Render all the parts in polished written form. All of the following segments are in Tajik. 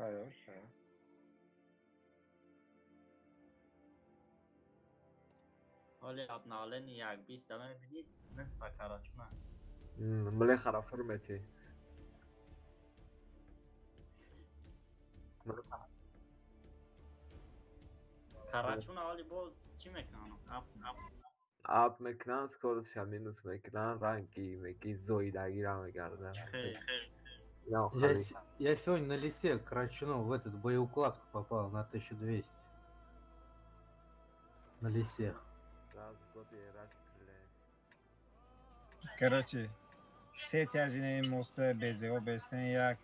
Тайёр, тайёр. Ҳоли обновление 1.20 да мебинед, нитфа карачуна. Млехара фурмети. Карачуна ҳоли бо чӣ мекунанд? Ап ап Ап мекунанд, скоростша минус мекунанд, ранги меги зоидагира мегарданд. Я сегодня на лесе карачуном в этот боеукладку попал на 1200. На лесе. Раз в год я раз стреляю. Короче, се тяжине моста БЗО бестен як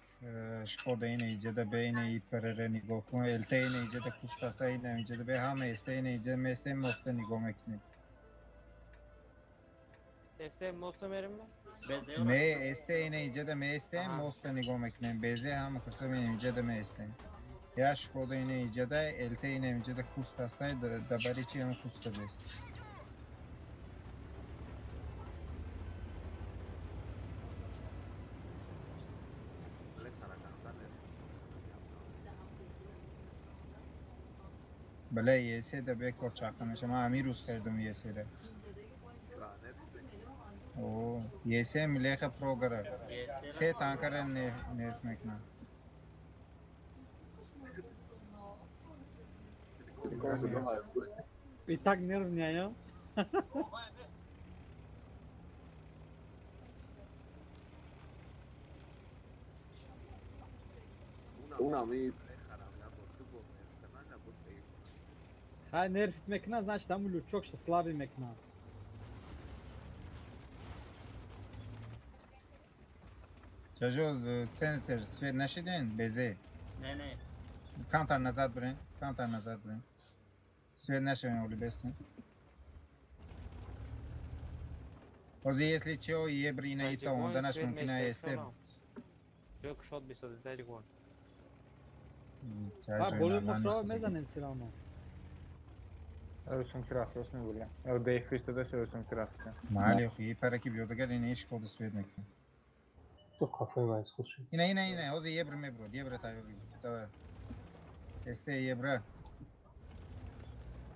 Шкода ине иҷада бе ине ИПРР нигоҳ кун, ЛТ ине иҷада кустаста ине иҷада бе ҳама СТ ине иҷада местем моста нигоҳ мекунем. СТ моста мерем? Не, СТ ине иҷада местем моста нигоҳ мекунем. БЗ ҳама каса ине иҷада местем. Я Шкода ине иҷада, ЛТ ине иҷада кустаста дабари чи ҳам куста бест. Бале, ЕС да бе кор чақа меша. Ман ҳамин рӯз харидам ЕС да. О, ЕС милеха прогара. Се танкара нерф мекунад. И так нервняя. Хай нерфит мекна, значит там лючок ша слабый мекна. Чажо центр свет нашиден безе. Не, не. Камтар назад брен, камтар назад брен. Свет нашиден оли бесне. Ози если чё ебри на ито онда наш мумкина есте. Чё кушод бисозида гон. А боло мосро мезанем сирамон. Өрсүн крафт мегӯям. Дейхвистадаш өрсүн крафт. Майли охи, параки биёдагар ин иш кода свет мекунад. Ту кафе вайс хуши. Ина ина ина, ҳозир ебр мебурад, ебра тайёр бигир. Давай. СТ ебра.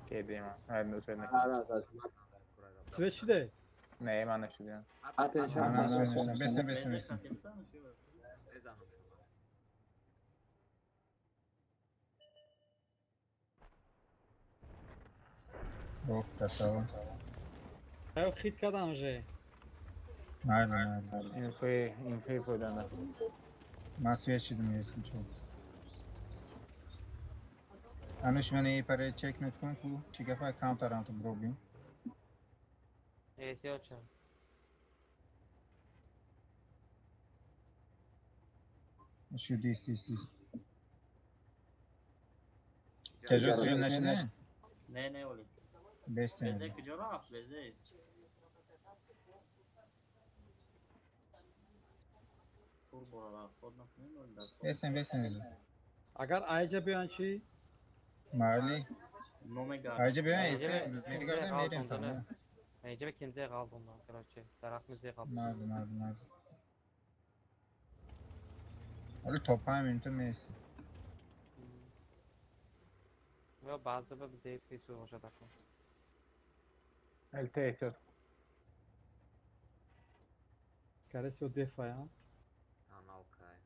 Кедима. Ай свет мекунад. Свет шиде? Не, ман нашидам. Бестен, бестен, бестен. Ох, красава. Ай, хит кадам же. Майли, майли. Инфи, инфи фойда. Ман свет шидам, если чё. Ануш мана и паре чекнут кун ку, чӣ гапа камтарам ту бробим. Эҳтиёт шав. Шу дист, дист, дист. Чажо свет нашида? Не, не, оли. Бестен. Безе куҷо рафт? Безе. Турборо рафт, накунем оли дар. Бестен, бестен. Агар айҷа биёянд чӣ? Майли. Номегард. Айҷа биёянд, СТ мегардем, мерем там. Айҷа ким зе қалд ондан, короче. Дарахт зе қалд. Майли, майли, майли. Оли то 5 минута меистем. Ё баъзе ба дейфис бошад акун. ЛТ эҳтиёт. Скорее всего дефая. Ана окей.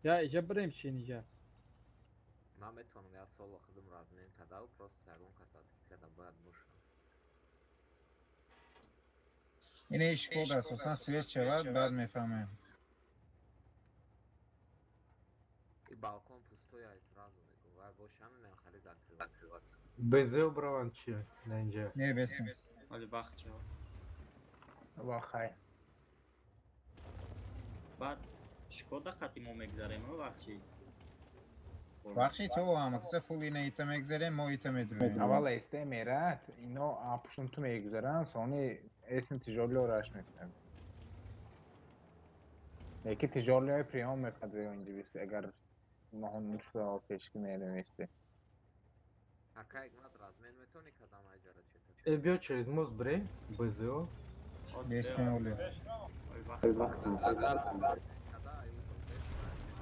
Я иҷа бирем чи инҷа? Ман метавонам як соло худам размен кардаву просто ягон касат када бояд бошам. Ин Шкода асосан свет шавад, баъд мефаҳмем. И балкон пустой аст, сразу мегӯ. Вай бошам мен хали закрываться. БЗ браван чи на инҷа? Не, бестен. Оли бахча. Вахай. Баъд Шкода қати мо мегзарем, вахчи? Вахши то ҳама каса фул ина ита мегзарем, мо ита медурем. Аввал СТ мерад, ино пуштум ту мегузаранд, сони эсм тижорлио раш мекунад. Яки тижорлиои приём мекунад инҷа бис, агар маҳон нутфа пешки мерем СТ. Ака Игнат размен метавонӣ кадам айҷара чека? Э, биё через мост бре, БЗО. Бестен оли. Агар када аюзо бестен.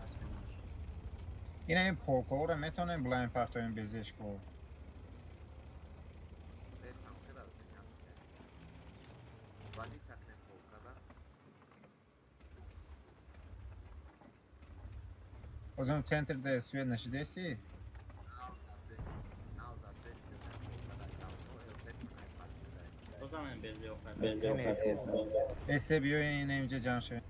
Ина ин полкаҳоро метавонем блайн партоем безешко. Озон центр да свет нашидести? Эсте биёен инҷа ҷамъ шавем.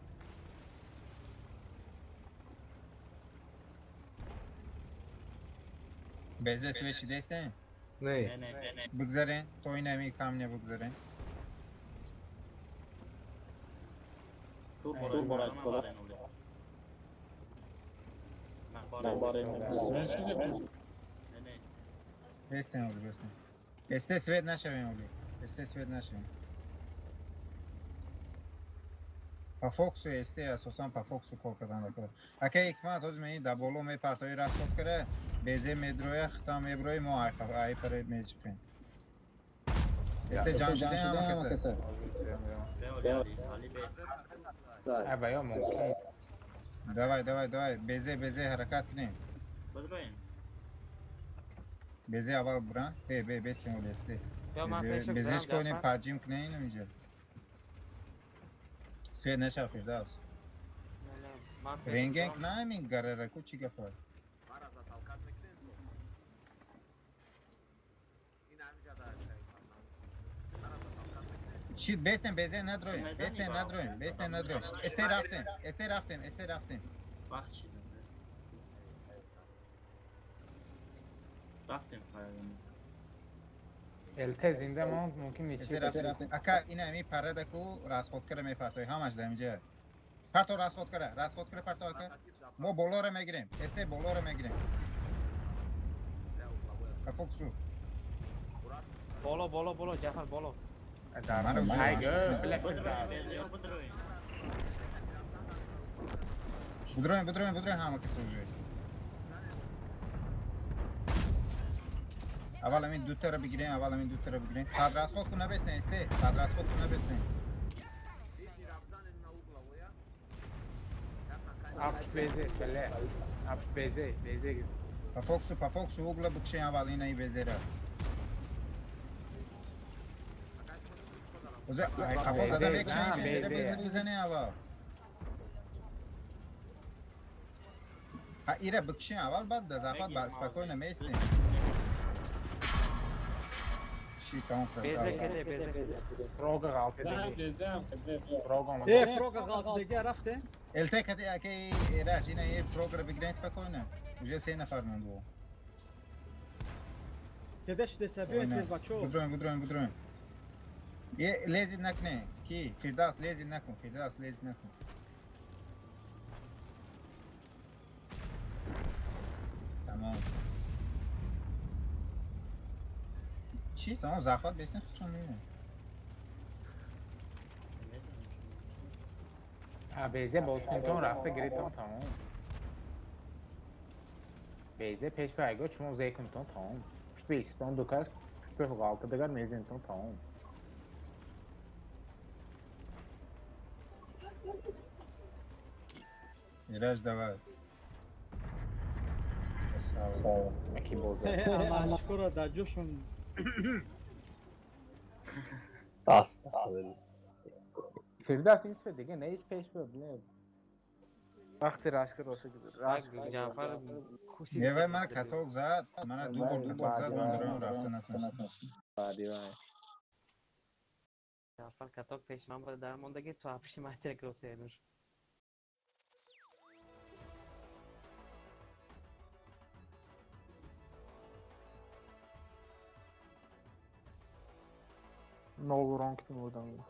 Безе свет шидестем? Не. Бигзарен, то инами камня бигзарен. Бестем оли, бестем. Эсте свет нашавем оли. Эсте свет нашавем. Па фоксу эсте асосан па фоксу кор кардан дакор. Ака ҳикмат ҳозир мени да боло мепартои расход кара, безе медроя, хитам меброи, мо ай паре мечиқем. Эсте ҷамъ шудем ҳама каса. Давай, давай, давай, безе, безе ҳаракат кунем. Безе аввал буран, бе, бе, бестем оли эсте. Безеш кунем, паджим кунем инамиҷа. Свет нашав Фирдавс. Рентген кунам ин гарара ку чӣ гапа? Чӣ бестем безе надроем, бестем надроем, бестем надроем. Эсте рафтем, эсте рафтем, эсте рафтем. Рафтем хайрон. ЛТ зинда монд мумкин ничи. Ака ина ами парада ку расход кара мепартои ҳамаш дар инҷа. Парто расход кара, расход кара парто ака. Мо болоро мегирем, эсте болоро мегирем. Кафоксу. Боло, боло, боло, Ҷафар боло. Будроем, будроем, будроем ҳама кас уже. Аввал ҳамин дутаро бигирем, аввал ҳамин дутаро бигирем. Пад расход кун набестен, эсте. Пад расход кун набестен. Апш безе, беле. Апш безе, безе. Па фоксу угла бикшен аввал ина и безера. Озе, қафо зада мекшен, безера безе бизане аввал. Ҳа ира бикшен аввал, баъд да захват ба спокойно местем. Безе кеде, безе. Прога ғалтидаги. Прога омада. Э, прога ғалтидаги рафте? ЛТ кади аки эраш ина е програ бигирен спокойно. Уже се нафар монду. Кеде шидеса биёед тез бачо. Будроем, будроем, будроем. Е лезид накне. Ки Фирдавс лезид накун, Фирдавс лезид накун. Тамом. Чӣ? Тамом захват бесен худшон мебинем. Безе бозкунтон рафта гиритон тамом. Безе пеш ба айго шумо зекунтон тамом. Пушт ба истон ду кас, пушт ба ғалта дигар мезинтон тамом. Ираҷ давай. Аки боза. Амашкора дар ҷошон Фирдавс ин свет дига нест пеш ба бле. Вақти рашка роса рашк Ҷафар куси. Не вай мана каток зад, мана ду бор каток зад, ман дароям рафта натонистам. Баъди вай. Ҷафар каток пеш ман буда дар мондаги ту апиши материк роса едуш. Нол урон китим бурдам.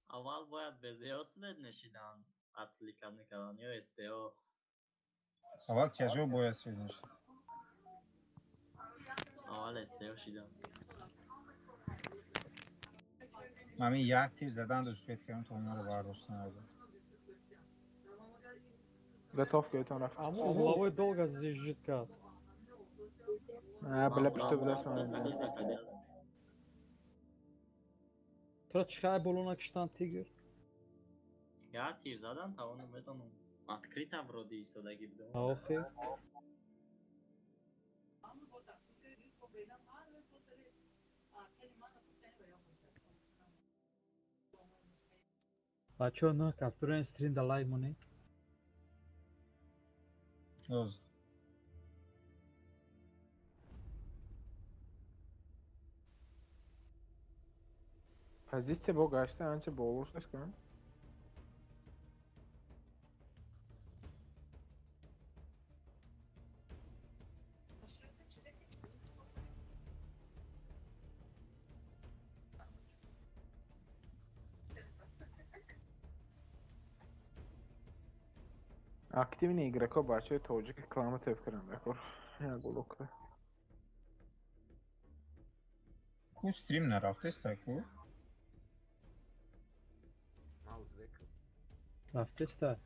Аввал бояд безео свет нешидан, атлика мекардан ё СТО. Аввал тяжо бояд свет нешид. Аввал СТО шидан. Ман як тир задан ду свет кардам то онҳоро бардоштан аввал. Готов кетон рафт. Аммо угловой долго зижит кард. Бля, пушто будастам. Тура чихай боло накиштан тигр? Я тир задан тавону медонам. Открыто вроде истодаги будам. Охи. Бачаҳо, на кастроен стрим да лайк монед. Оз. Позиция бо гашта анча болушаш кан. Активни игроко бачаи тоҷик реклама тев карданд дакор. Як блокда. Ку стрим нарафтеста ку? Ма узбекам. Рафтеста?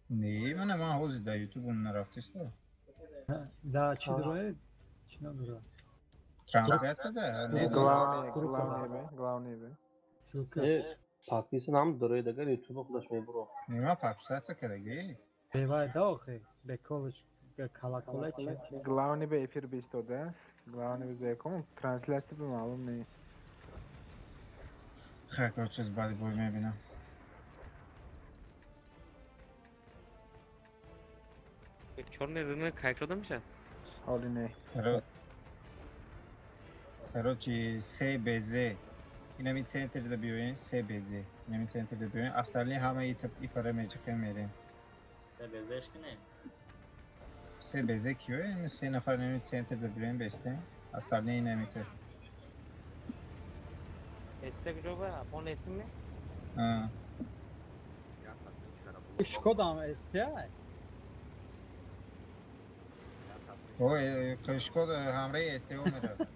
Не, мана ман ҳозир дар ютуб нарафтеста. Да, чӣ дорад? Чӣ надорад? Трансляция да? Не, Главный, главный бе, главный бе. Ссылка. Подписан ҳам доред, агар ютуба худаш мебуро. Не, ман подписаться кардаги. Бевай да охи, бекович, колоколе чи? Главный бе эфир бистода. Главный бе зеком трансляция бе маълум не. Хай, короче, баъди бой мебинам. Чёрный рынок кайк шуда мешавад? Ҳоли не. Короче, СБЗ. Инами центрда биёем, СБЗ. Инами центрда биёем. Остальные ҳама ипара мечиқем мерем. СБЗ-ш кине? СБЗ киёем? Се нафар инами центрда биёем бестем. Остальные инами те. Эсте куҷо ба? Апон эсим не? А. Шкодам эсте? Ой, Шкода ҳамраи СТО меравад.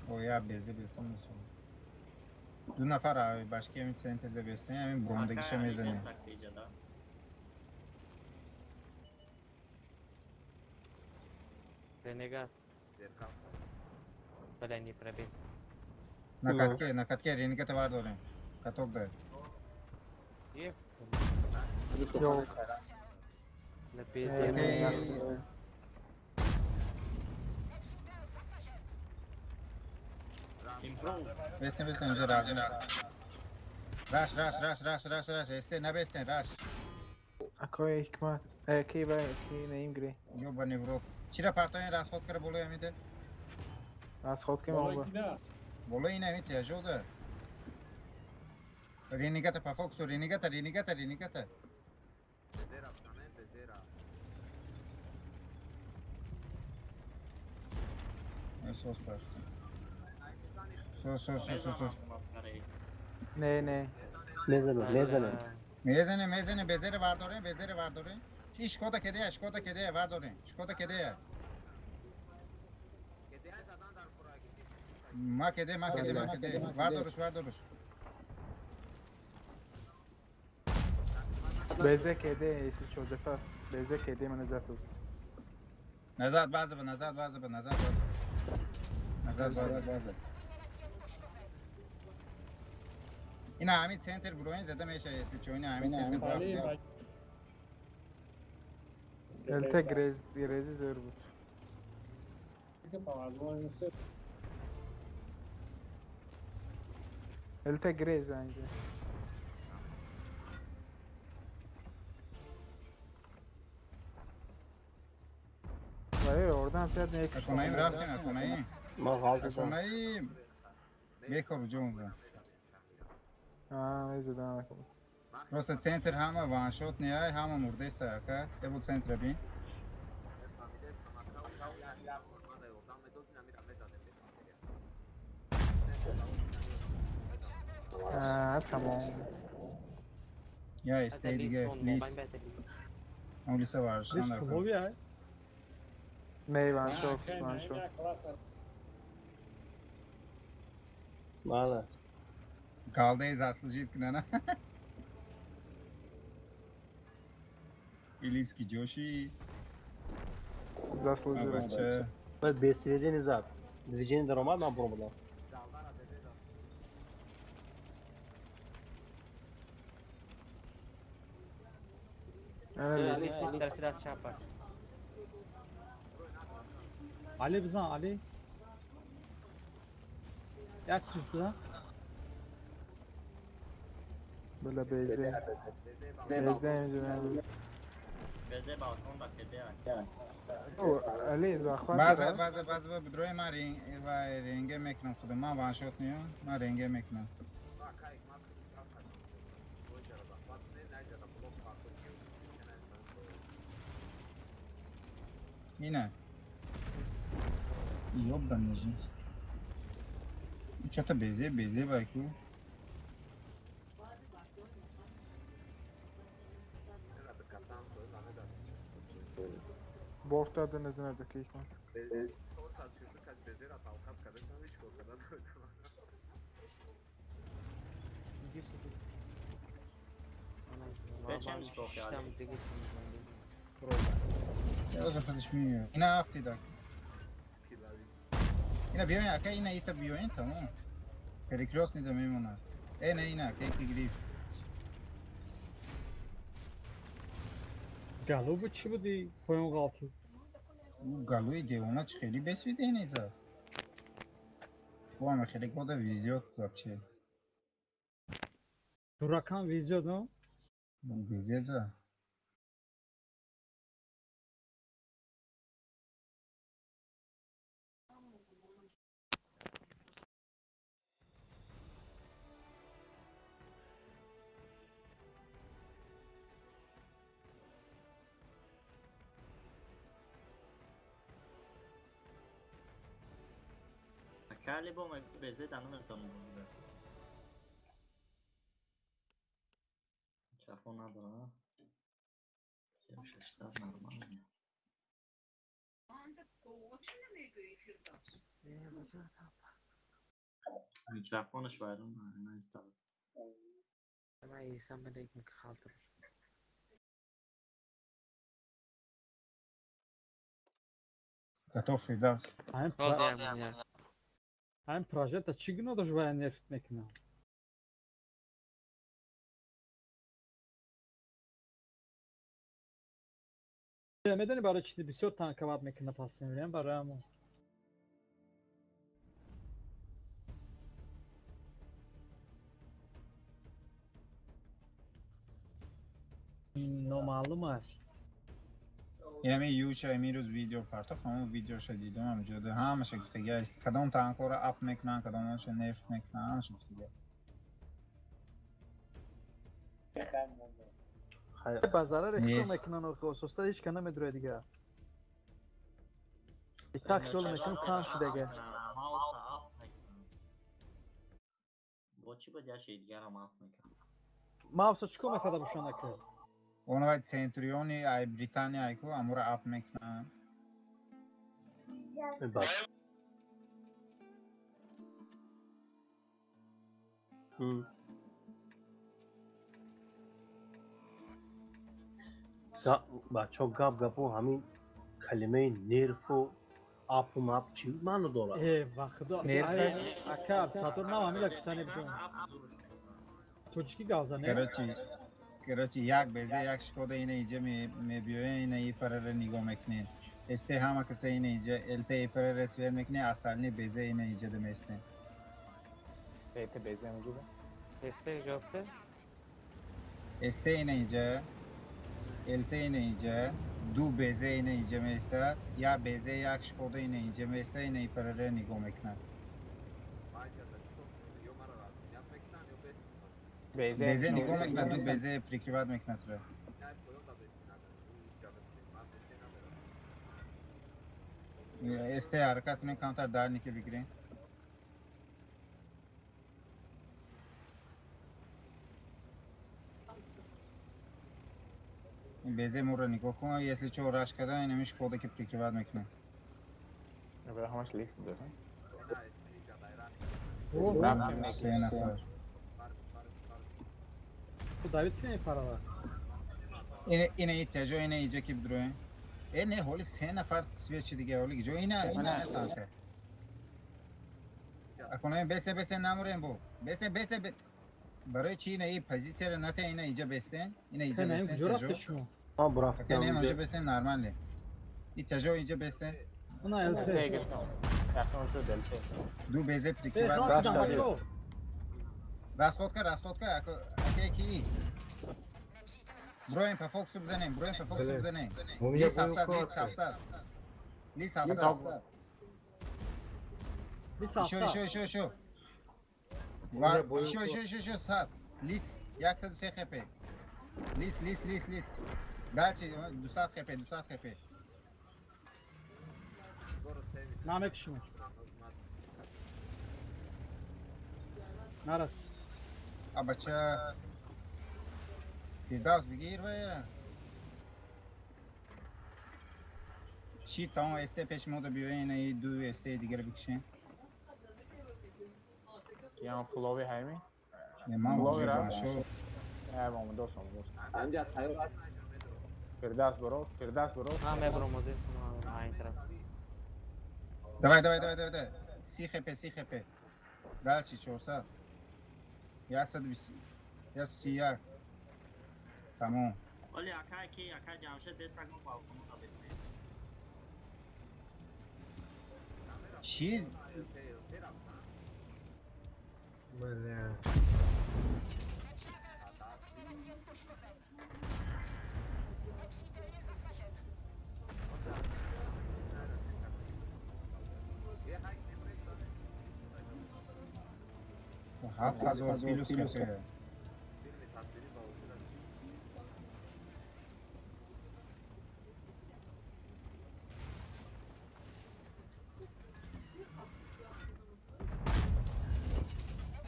Ой, я безе бестам мешавам. Ду нафар башки ҳамин центрда бестем, ҳамин бурондагиша мезанем. Ренегат. Бля, не пробил. На катке, на катке ренегата вардорем. Каток дай. На пизде. Бестен, бестен, инҷа раш. Раш, раш, раш, раш, раш, раш. Эсте, набестен, раш. Акои ҳикмат. Ки ба, ки наим гри. Ёбаный в рот. Чира партоин расход кара болои ҳамиде? Расход ки мога. Болои ин ҳамиде, яжода. Ренегата по фокусу, ренегата, ренегата, ренегата. Безера, пацаны, безера. Сос пашта. Сос, сос, сос, сос. Не, не. Мезане, мезане. Мезане, мезане, безера вардорем, безера вардорем. Чи Шкода кедея, Шкода кедея, вардорем. Шкода кедея. Ма кеде, ма кеде, ма кеде. Вардоруш, вардоруш. Безе кеде, если что, Джафар. Безе кеде, мы назад тут. Назад, базово, назад, базово, назад, базово. Назад, базово, базово. Ина ҳамин центр буроин зада меша, если что, ина ҳамин центр буроин. Элте грез, грези зор буд. Элте грез анҷа. Ордан сият не Акунаим рафтем, акунаим. Ма ғалт Акунаим. Бекор ҷон. А, мезадам акун. Просто центр ҳама ваншот не ай, ҳама мурдеста ака. Эбу центра бин. А, тамом. Я истей диге, лис. Он лиса варш. Лис фулови ай? Не, ваншот, ваншот. Мала. Галдей заслужит кнана. Илиски ҷоши. Заслужил. Бача. Бесведени зад. Движение даромад, ман буромадам. Али бизан, Али. Як чиз бизан. Била безе. Безе. Безе балкон да кеде. Али захват. База база база бдрои ма ренге мекунам худам. Ман ваншот ниям, ман ренге мекунам. Ина. Ёбаный жизнь. Чё-то безе, безе байку. Борта да не знаю да кихма. Ина афтида. Ина биёин ака, ина ита биёин тамом. Перекрёстный да мемонад. Э не ина, ки гирифт. Галу буд чӣ буди поён ғалтид? Галуи девона чӣ хеле бесвиде незад. Бо ама хеле года везёт вообще. Дуракам везёт, но? Везёт, да. Кали бо ма безе да наметонам бигирам. Микрофон надорам. 3600 нормально. Микрофонаш вайрон наистад. Готов Фирдавс. Ҳамин прожекта чӣ гуна дошт вая нефт мекунад? Медонӣ барои чӣ бисёр танковат мекунад пасемлиам барои ҳамон. Номаълум аст. Инами юча имрӯз видео партофт, ҳамон видеоша дидам ҳамҷода ҳамаша гуфтагиай кадом танкҳоро ап мекунанд, кадомонша нефт мекунанд, ҳамаша гуфтагиай. Ба зараре хисоб мекунанд охи ососта ҳеч ка намедурад дигар. Так хиёл мекунам кам шудага. Бо чӣ буд яше дигарам ап мекунам. Мауса чӣ кор мекарда бошанд ака? Онҳои Центриони ай Британия айку амура ап мекунанд. Бачаҳо гап гапо ҳамин калимаи нерфу апу мап чӣ маъно дорад? Э, ба худо, ака, Сатур нам ҳамила кутане бидон. Тоҷикӣ гап зане? Короче, як безе як шкода ина иҷа мебиёя, ина и фарара нигоҳ мекунед. СТ ҳама каса ина иҷа, ЛТ и фарара свет мекунед, остальные безе ина иҷа да местен. ЛТ безе меҷуда? СТ ҷавобте? СТ ина иҷа, ЛТ ина иҷа, ду безе ина иҷа местад, як безе як шкода ина иҷа места, ина и фарара нигоҳ мекунад. Безе нигоҳ мекунад, ду безе прикрывать мекунад тура. СТ ҳаракат кунед, камтар дарнике бигиред. Безе мура нигоҳ кун, если чо раш карда, инами шкода ки прикрывать мекунад. Ҳамаш лист дорад. Се нафар. Давид ки мепарава? Ина и тежо, ина иҷа ки бидроем. Э не, ҳоли се нафар свечи дига, ҳоли ҷо ина ина танка. Акунаем бесе бесе намурем бу. Бесе бесе барои чи ина и позитсияро нате ина иҷа бестен? Ина иҷа Наим бестен. куҷо рафти шумо? Ман бурафтам. Ака нем иҷа бестен нормале. И тажо иҷа бестен. Она ЛТ. Яхши шуд ЛТ. Ду безе Э, прикрывать. халтидам бачо. Расходка, расходка, ако аке ки. Броем по фокусу бизанем, броем по фокусу Блин. бизанем. У меня Лис 700, лис боеукладка. 700. Лис 700. Лис Еще, 700. еще, еще, еще. У меня Еще, боеуклад- еще, еще, еще, сад. Лис 103 хп. Лис, лис, лис, лис. Дальше 200 хп, 200 хп. Намекшимеш. Нарас. А бача. Фирдавс бигир вайра. Чи там СТ пеш мода биёен и ду СТ дигар бикшен. Ян фулови ҳайми? Не ман Фулови уже ра? шо. Э, омадос, омадос. Амҷа тайёр аст. Фирдавс буро, Фирдавс буро. Ман мебурам озис айн тараф. Давай, давай, давай, давай, давай. 30 хп, 30 хп. Дальше 400. 120. 131. Тамом. Оли ака ки ака Ҷамшед бесак мо балконро бесем. Чи? Бля. 7000 плюс хп. Филми тасвирӣ ба вуҷуд аст.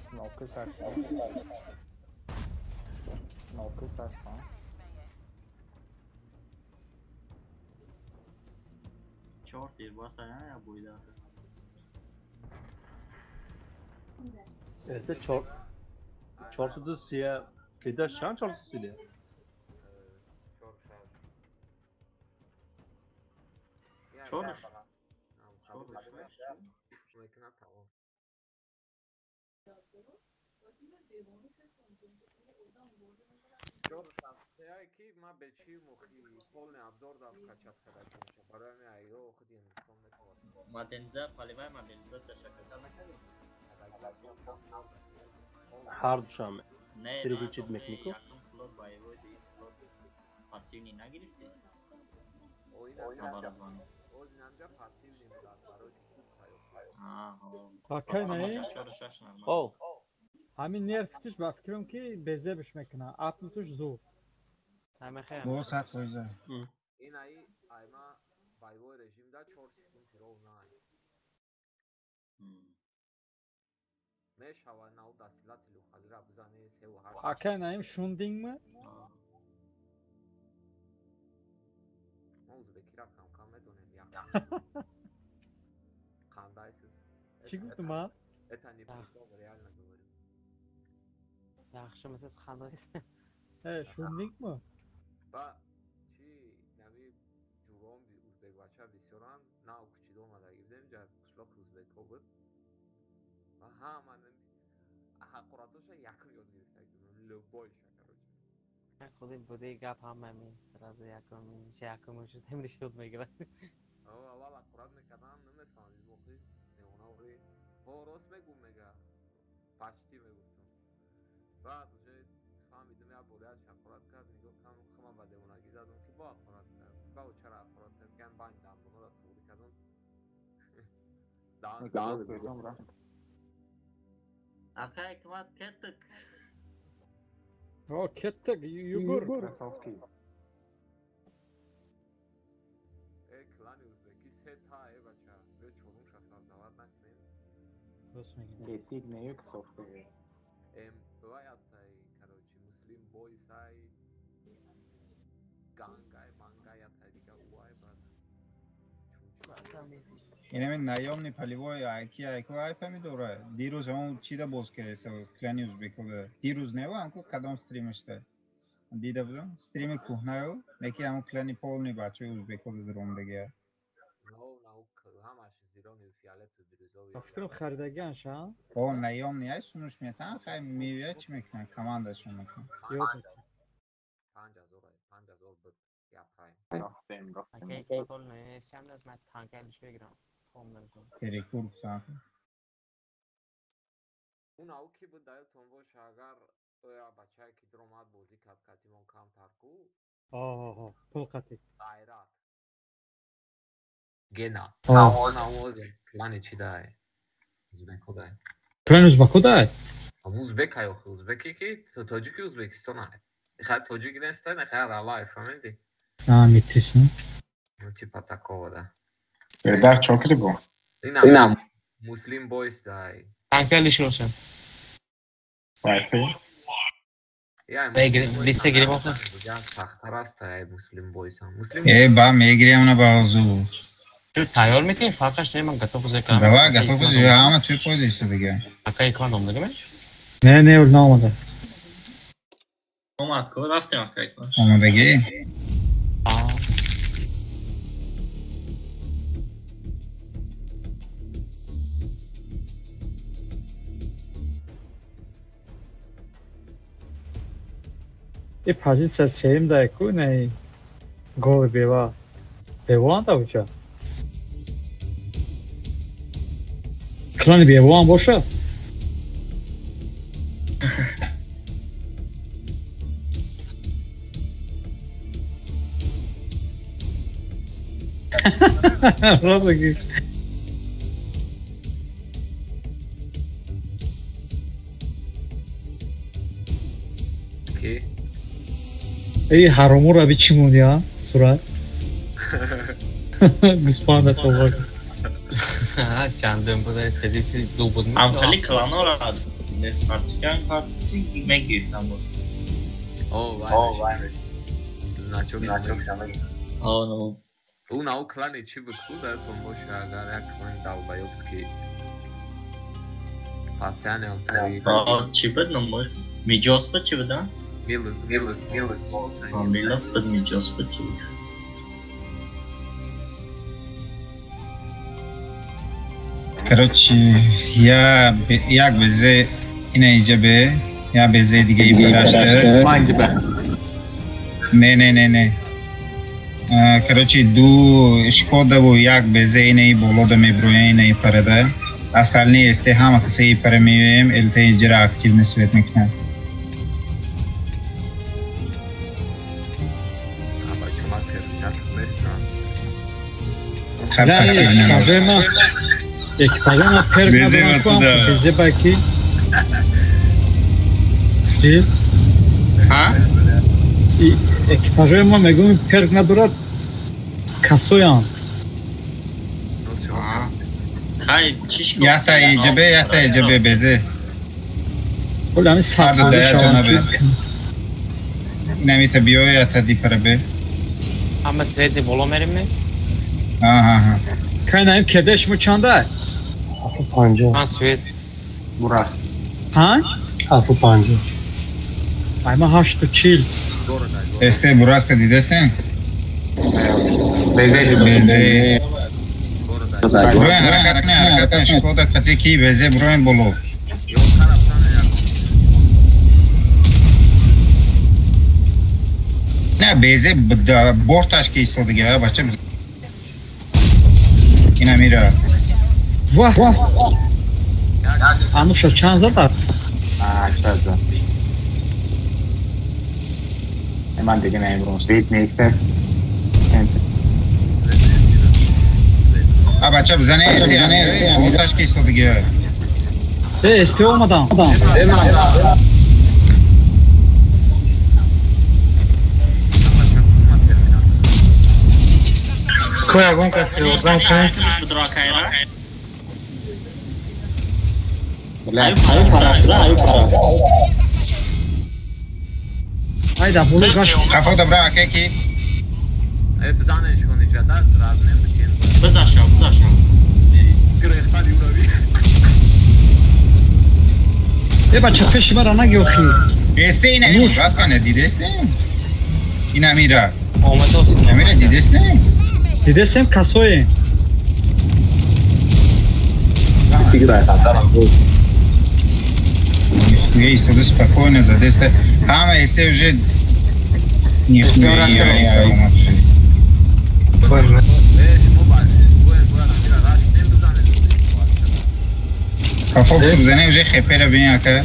Смоки сар. Смоки сар. Чор фирбаса я буйда. ЛТ 430 кидаш чанд 430? Чор шаш. Чор Чор шаш. Мекунад тамом. Чор шаш. Ки ман бечи мухи полный обзор дам качат карда меша. Барои ҳамин айё худи Ҳиндустон метавонад. Маденза, поливай маденза саша кача накардӣ? Ҳар душанбе. Не, Переключить механику. Якум слот боевой, дуюм слот пассивный нагирифтӣ? Оборудование. Оз инамҷа пассивный буданд барои ки хуб тайёр. Акай наим? Чор шаш нормал. О, Ҳамин нерфтиш ба фикрам ки безебш мекуна. Апнутуш зур. Ҳамехе. Бо 100 фоиза. Ин аи айма боевой режимда 4 секунд ровно най. Мешавад нав дастилатилу халира бизани 3 8. Акай наим шундингми? Мо узбекира кам-кам медонем як. Қандайсиз. Чӣ гуфтум а? Это не прикол, реально говорю. Яхшимisiz, qandaysiz? Э, шундингми? Ба чи нами ҷуром узбекбача бисёран нав кучида омадаги будем ҷа қишлоқи узбекҳо буд. Ва ҳама ҳақоратоша якум ёд гирифтаги будем. Любойша, короче. Худи буди гап ҳама ми сразу якум якум шуд эмриш ёд мегирад. Аввал ҳақорат мекардан намефаҳмидим охи девонаври. Ҳо рост мегум мега. Почти мегуфтам. Баъд уже фаҳмидим як бор як ҳақорат кард, нигоҳ кардам хама ба девонагӣ задам ки бо ҳақорат кард. Ба чара ҳақорат кард? Ган байн дандонора туғри кардам. Даҳан Ака Ҳикмат кеттик. О, кеттик, югур. Кроссовки. Э, клани узбекӣ се та э бача. Биё чорумша создават накунем. Рост мегӣ. Кетик не кроссовки. Эм, вай ҳастай, короче, муслим бойсай, гангай, мангай ятай дига уай бад. Инами наёмни полевой айки айку ай помидора. Дирӯз ҳамон чида боз кардеса клани узбекода. Дирӯз нева ҳамку кадом стримашда. Дида будам. Стрими кӯҳнаю, леки ҳамон клани полный бачаи узбекода даромадагия. Фикрам харидагиан ша? О, наём не сунуш метан, хай мевия чӣ мекунан, командашон мекунан. 5000 5000 буд я прайм. Перекур кусан. Он ау ки буд даётон боша, агар оя бачае ки дромад бозӣ кард катимон камтар ку. Оҳо, пул қатӣ. Ғайрат. Гена. Навозе плани чи дай? Узбеко дай. Плани узбеко дай? Узбек ай охи, узбеки ки тоҷики Узбекистон ай. Хай тоҷик нестай, не хай ралай, фаҳмиди? А, метис, не? Ну типа такого, да. Пердар чокри бу. Инам Муслим бойс дай. Танкали шурӯшам. Сайфи. Диса гирим охир. Сахтар аст ай Муслим бойсам. Муслим Э, ба мегирем на баъзу. Тайёр мекунем, фарқаш не, ман готов зе кардам. Давай, готов зе, ҳама туй пойдиста дига. Ака икман омада ме? Не, не, наомада. Омад, ко рафтем ака икман. Омадагӣ? И позиция сеюм дай ку, не голи бева. Бева анда уҷа. Клани бевоам боша? Рост мегӯӣ. Ки? Эй, ҳаромура бичи монди, а? Сурат. Гӯспанда товар. Чандум буда позитсия ду буд. Ам хеле кланора неспартикан парти мегирифтам буд. О, вай. Начок, начок. О, ну. Он ау клани чӣ буд ку даётон боша, агар як клани долбоёб ки постоянно О, чӣ буд номаш? Миҷос буд чӣ буд, а? Милос, Милос, Милос. Милос буд, Миҷос буд чӣ буд? Короче, я як безе ина иҷа бе, я безе дига ибарашта. Не, не, не, не. Короче, ду Шкодаву як безе ина и болода меброя ина и парада. Остальные СТ ҳама каса и пара меоем, ЛТ иҷра активно свет мекунад. Хай пассивно. Экипажа перк надорам ку, безе ба ки? Чӣ? Ҳа? Экипажои ма мегӯем перк надорад, касоянд. Хай, чиш Ята иҷабе, ята иҷабе безе. Оли ҳамин Ҳарду дая ҷонабе. Инамита биё, ята дипарабе. Ҳама средний боло мерим ме? Аҳа. Кай наим кеде шумо чанда? 50. Ман свет. Бурас. 5? 7.50. Ай ма 8.40. Эсте бураска дидесте? Безе. Безе. Броен ҳаракат кунед, ҳаракат кунед, Шкода қати ки безе броен боло. Не, безе борташ ки истодига, бача. Ина мира. Ваҳ! Ануша чанд зада? 80 зад. Ман дига намебурам. Свет нест. А бача бизане, эсте, борташ ки истодига. Э, эсте омадам. Ко ягон каси ёрдам кунед? Айда, боло гашт. Хафо добра, аке ки? Э, бизанешон иҷада, разнем бикен. Бизашав, бизашав. Гирехтани урави. Э, бача пеши мара наги охи. Эсте ина раст кане, дидесте? Ина мира. Омадос. Ина мира дидесте? Дидесем касоем. Нихуя истода спокойно задеста. Ама есте уже нихуя я имаше. По фокусу бзане уже хепера бин ака.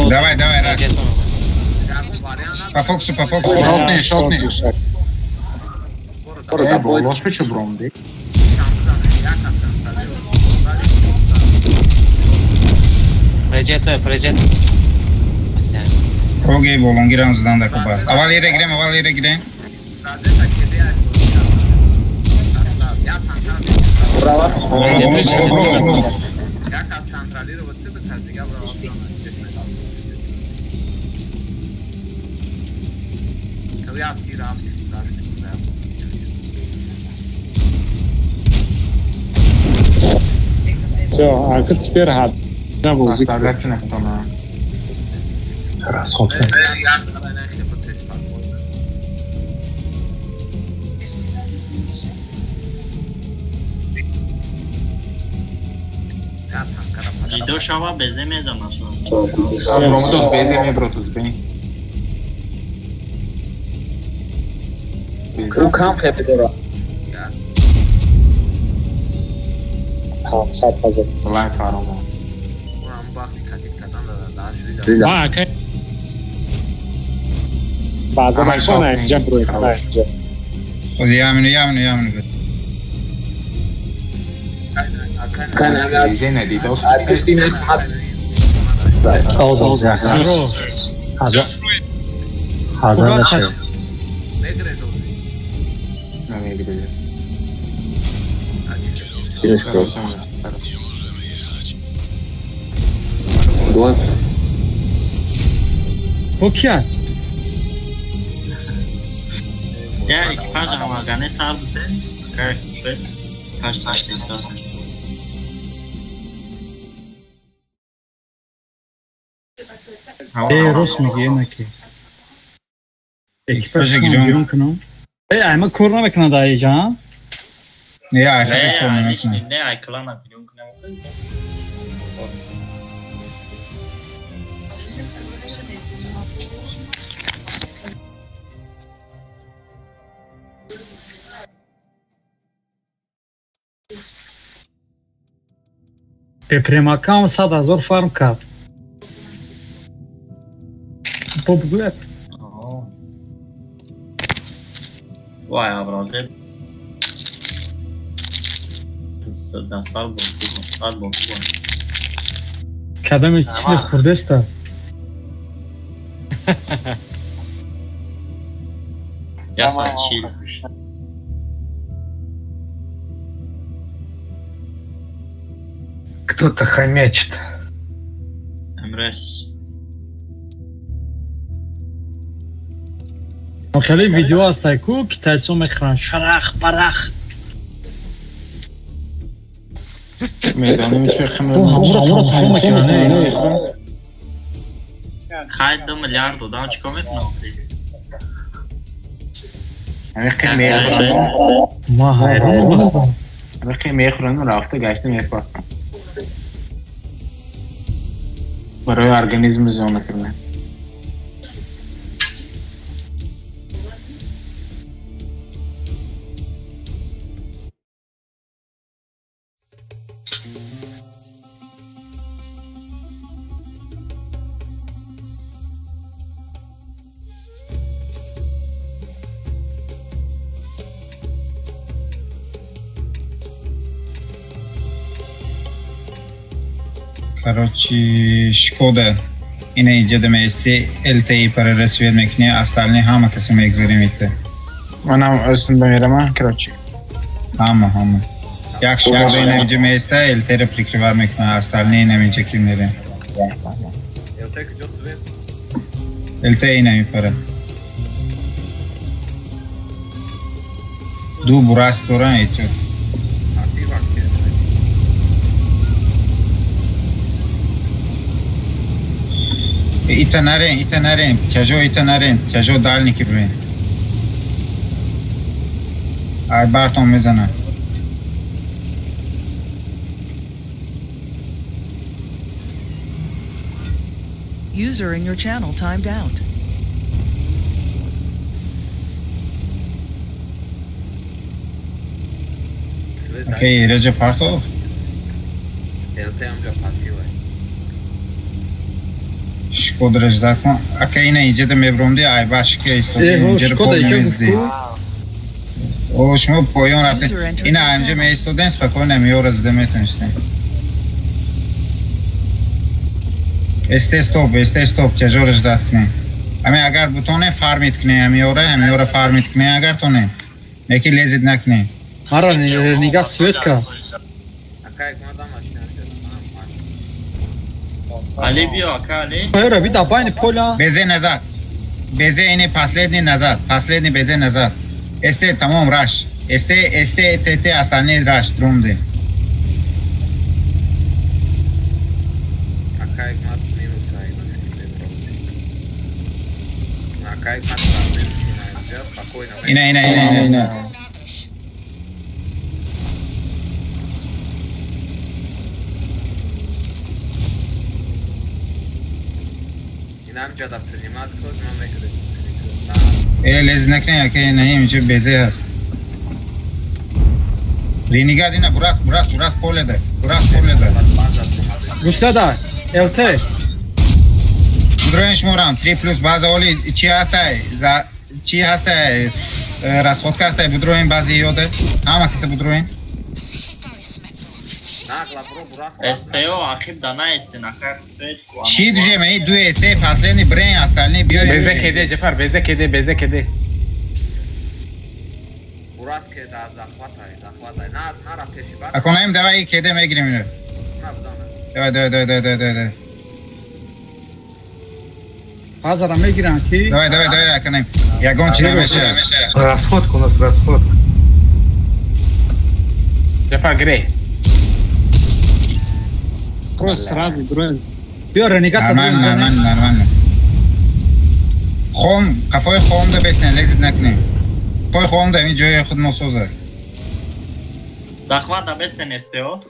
Давай, давай, раш. По фокусу, по фокусу. Шотни, шотни. Болос печу бромди. Преджето е, преджето. Окей, волонгирам задан да купа. Авал ире грем, авал ире грем. Бро, бро, бро. Всё, а как теперь гад? На музыку. Расход. Ҷидо шава безе мезанад. Ромадос безе мебротуз бин. Ӯ кам хепи дора. 500 ҳазор. Валай фаромо. Ма ака. Баъзан на инҷа брои, на инҷа. Ямину, ямину, ямину. Окей. Я экипажа ҳамагане сар буде. Кай шуд. 8 8 Э, рост мегӣ, энаки. Экипаж гирон кунам. Э, айма кор намекунад аиҷа, а? Не, ай кор намекунад. Не, ай клана гирон кунам. Бепремакам 100 000 фарм кард. Бо бигӯяд. Вай, абразе дастар бо сад бо. Кадами чизе хурдеста? 140. Кто-то хомячит. МРС. Хеле видео ҳастай ку китайсо мехӯранд шарах барах. Медонем чӣ. Ҳамонро тамошо мекунанд. Хай 2 миллиард одам чикор мекунад? Ма ҳайрон. Ҳамихе мехӯранд, рафта гашта мепартанд. Барои организм зиён накардан. Короче, Шкода ина иҷа дамести ЛТИ пара свет мекунӣ, остальные ҳама касе мегзарем итта. Манам өстүн бамерама, короче. Ҳама, ҳама. Як Шкода ина иҷа места, ЛТ-ра прикрывать мекуна, остальные ина иҷа ки мерем. ЛТ ина мипара. Ду бурас доран иту. Ита нарен, ита нарен, тяжо ита нарен, тяжо дальники бин. Ай бартон мезанад. User in your channel timed out. Окей, Реджа Партов? Шкода режда кун. Ака ина иҷада мебромди, ай башки истоди инҷа пол намезди. О, шумо поён рафтед. Ина инҷа меистоден, спокойно меёра зада метонистем. Эсте стоп, эсте стоп, тяжо режда кунед. Ами агар бутоне фармит кунед, амиёра фармит кунед, агар тоне. Неки лезид накунед. Ара нига светка. Али биё, ака Али. Ара би дабайни поля. Безе назад. Безе ине последний назад. Последний безе назад. Эсте тамом раш. Эсте эсте тете остальные раш трумде. Ака игмат минус айна. Ака игмат спокойно. Ина ина ина ина ина. Лез накне, аке наим че безе аст. Ренига дина бурас бурас бурас поле да. Бурас поле да. Гушлада, ЛТ. Будроен шморам 3 плюс база оли чи ҳастай? За чи ҳастай? Расходка ҳастай будроен бази ёде. Ҳама киса будроен. СТО ақиб да наестен, ака Хушед. Чи дуже мени ду СТ последний брен остальные биё. Безе кеде Ҷафар, безе кеде, безе кеде. Бурат ке да захватай, захватай. На на рафтеши бар. Аконаим давай кеде мегирем ино. Давай давай давай давай давай давай. Базара мегирам ки? Давай давай давай аконаим. Ягон чи намеша. Расходка у нас расходка. Ҷафар гирей. Просто сразу дрон. Биё ренегат. Нормально, нормально, нормально. Хом, қафои хом да бестен, лезид накунем. Қафои хом да ин ҷои худ мо соза. Захват да бестен СТО.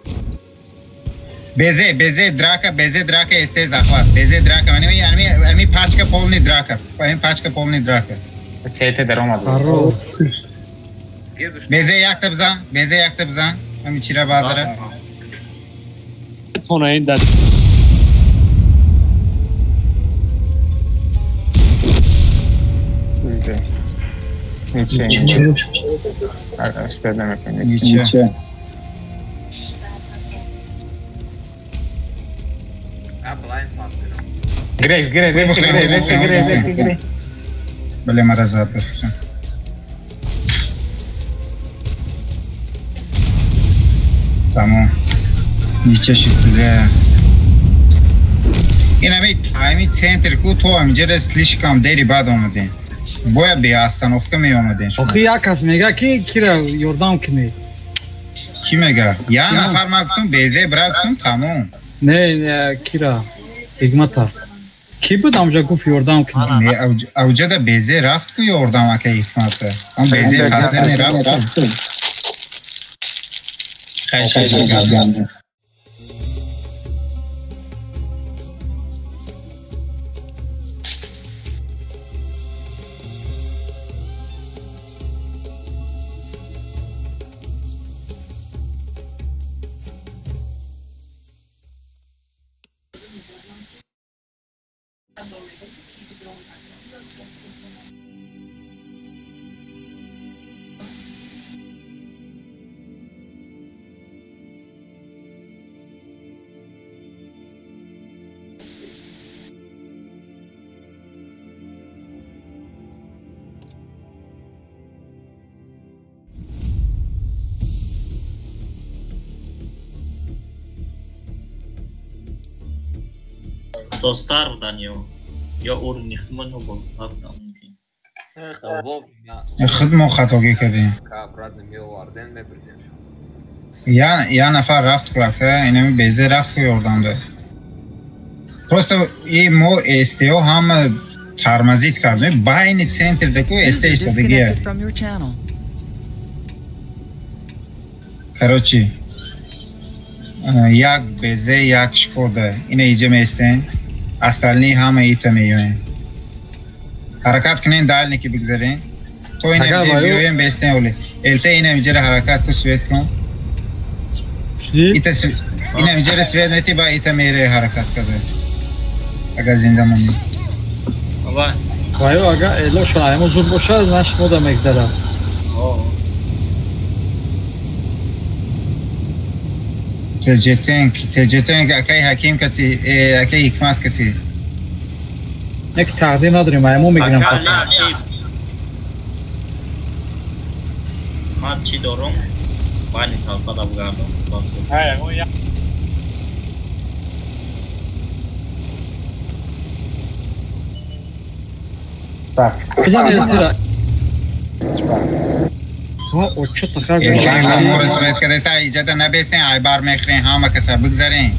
Безе, безе драка, безе драка СТ захват. Безе драка, ами ами ами пачка полный драка. Ами пачка полный драка. СТ даромад. Безе якта бизан, безе якта бизан. Ами чира базара. Ничего. Грей, грей, грей, грей, грей, грей. Блин, маразат. Тамом. Ничего себе. Ин ами центр ку то амиҷера слишком дери бад омадем. Бояд бе остановка меомадем. Охи як кас мега ки кира ёрдам кунӣ. Ки мега? Я нафар ма гуфтум безе бра гуфтум тамом. Не, кира ҳикмата. Ки буд амҷа гуфт ёрдам кунӣ? Не, авҷада безе рафт ку ёрдам ака ҳикмата. Он безе хатани рафт. Хайр, хайр. Состар будан ё уровни худмон ё болотар будан мумкин. Худ мо хатогӣ кардем. Я нафар рафт ку ака, инами безе рафт ку ёрдам дод. Просто и мо СТО ҳама тормозит кардем. Байни центр даку СТ User истодагия. disconnected from your channel. Короче, як безе, як Шкода. Ина иҷа местен. Остальные ҳама ита меоянд. Ҳаракат кунен, дальники бигзарен. То ина иҷа биёем, бестен оли. Элте ина иҷара ҳаракат ку, свет кун. Ита ина иҷара свет мети, ба ита мере ҳаракат карда. Агар зинда монӣ. Ваю агар элошон айму зуд бошад, значит мода мегзарад. Теҷетенк, Теҷетенк, акай ҳаким кати, акай ҳикмат кати. Як тақдир надорем, айму мегирам. Ман чӣ дорум? Байни талпада бугардам. Бизан элтира. Ва очо тахар. Иҷада набестен, айбар мехӯрен, ҳама каса бигзарен.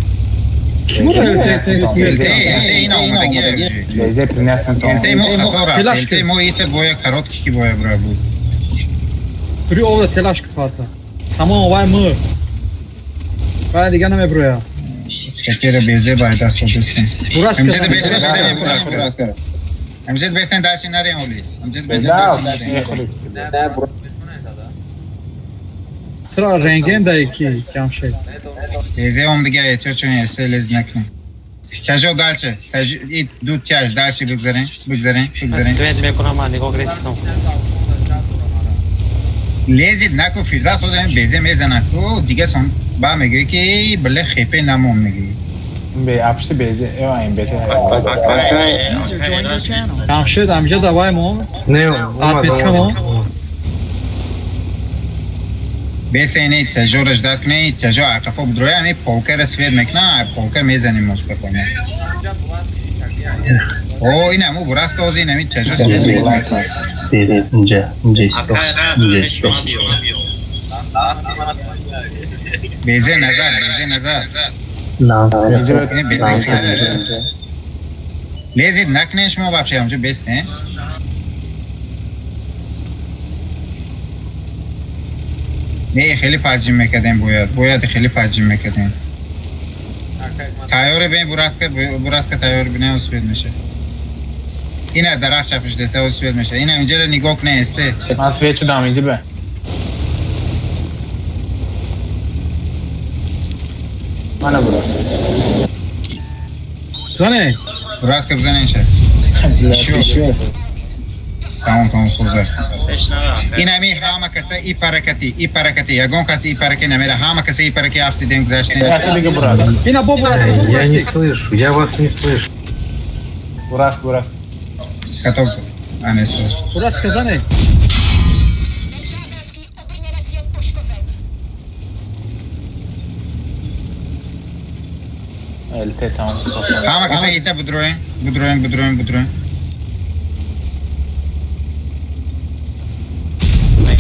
Элте мо ите боя короткий ки боя бура буд. При овда телашка парта. Тамом вай мур. Вай дига намеброя. Шакира безе бай даст бестен. Амҷад бестен даши нарем оли. Амҷад бестен даши нарем. Тра рентген дай ки Ҷамшед. Безе ом дига эҳтиёҷ чун эсте лез накунем. Тяжо дальше. И ду тяж дальше бигзарем, бигзарем, бигзарем. Свет мекунам ман нигоҳ гирифтам. Лезид наку Фирдавс озам безе мезанад ку дига сон ба мегӯӣ ки биле хепе намон мегӯӣ. Бе апшти безе ин бете. Ҷамшед амҷа давай мо. Не, отметка мо. Бесени тяжо ждать кунед, тяжо ақафо бидроя, ами полкара свет мекуна, полка мезанем мо спокойно. О, ина му бураска ози ин ами тяжо свет мекуна. Инҷа, инҷа исто. Инҷа исто. Безе назар, безе назар. Лезид накунед шумо вообще ҳамҷо бестен. Не, хеле фаҷим мекардем бояд. Бояд хеле фаҷим мекардем. Тайёре бин бураска, бураска тайёр бинем свет меша. Ина дарахт чапиш деста свет меша. Ина инҷа нигоҳ кунед эсте. Ман свет шудам инҷа бе. Мана бураска. Зане. Бураска бизанен ша. Шо. Тамом, тамом соза. Ин ами ҳама каса и паракати, и паракати, ягон каси и параки намера, ҳама каса и параки афтидем гузаштем. Ина бо бураска. Я не слышу, я вас не слышу. Бурас, бурас. Готов. Ане со. Бураска зане. ЛТ тамом. Ҳама каса иса будроем, будроем, будроем, будроем.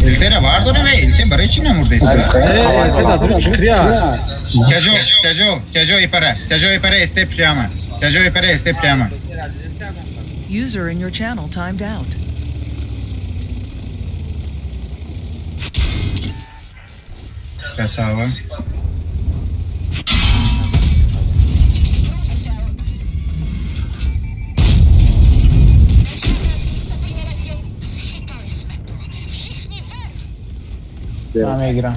Элтера вар дорем, элте барои чӣ намурдест? Элте дадури чикрия. Тяжо, тяжо, тяжо и пара, тяжо и пара эсте прямо. Тяжо и пара эсте прямо. User in your channel timed out. Красава. Ман мегирам.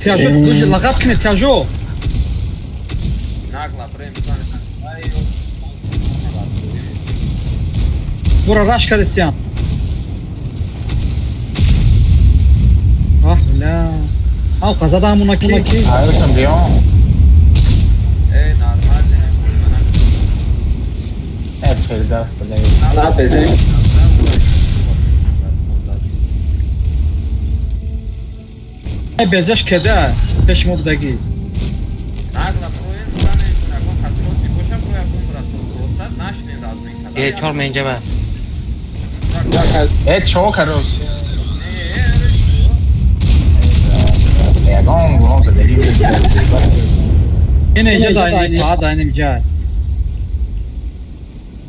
Тяжо, лағат кунед, тяжо. Бура раш кардесиям. Аҳ, бля. Ав қазада ҳамуна ки. Аюшам биём. Э, нормально. Э, Фирдавс, бля. На, безе. Безеш кеда пеш мо будагӣ. Е, чор менҷа ба. Э, чо карос. Ягон гуноҳ задагӣ. Ин инҷа дайним, ҳа дайним ҷай.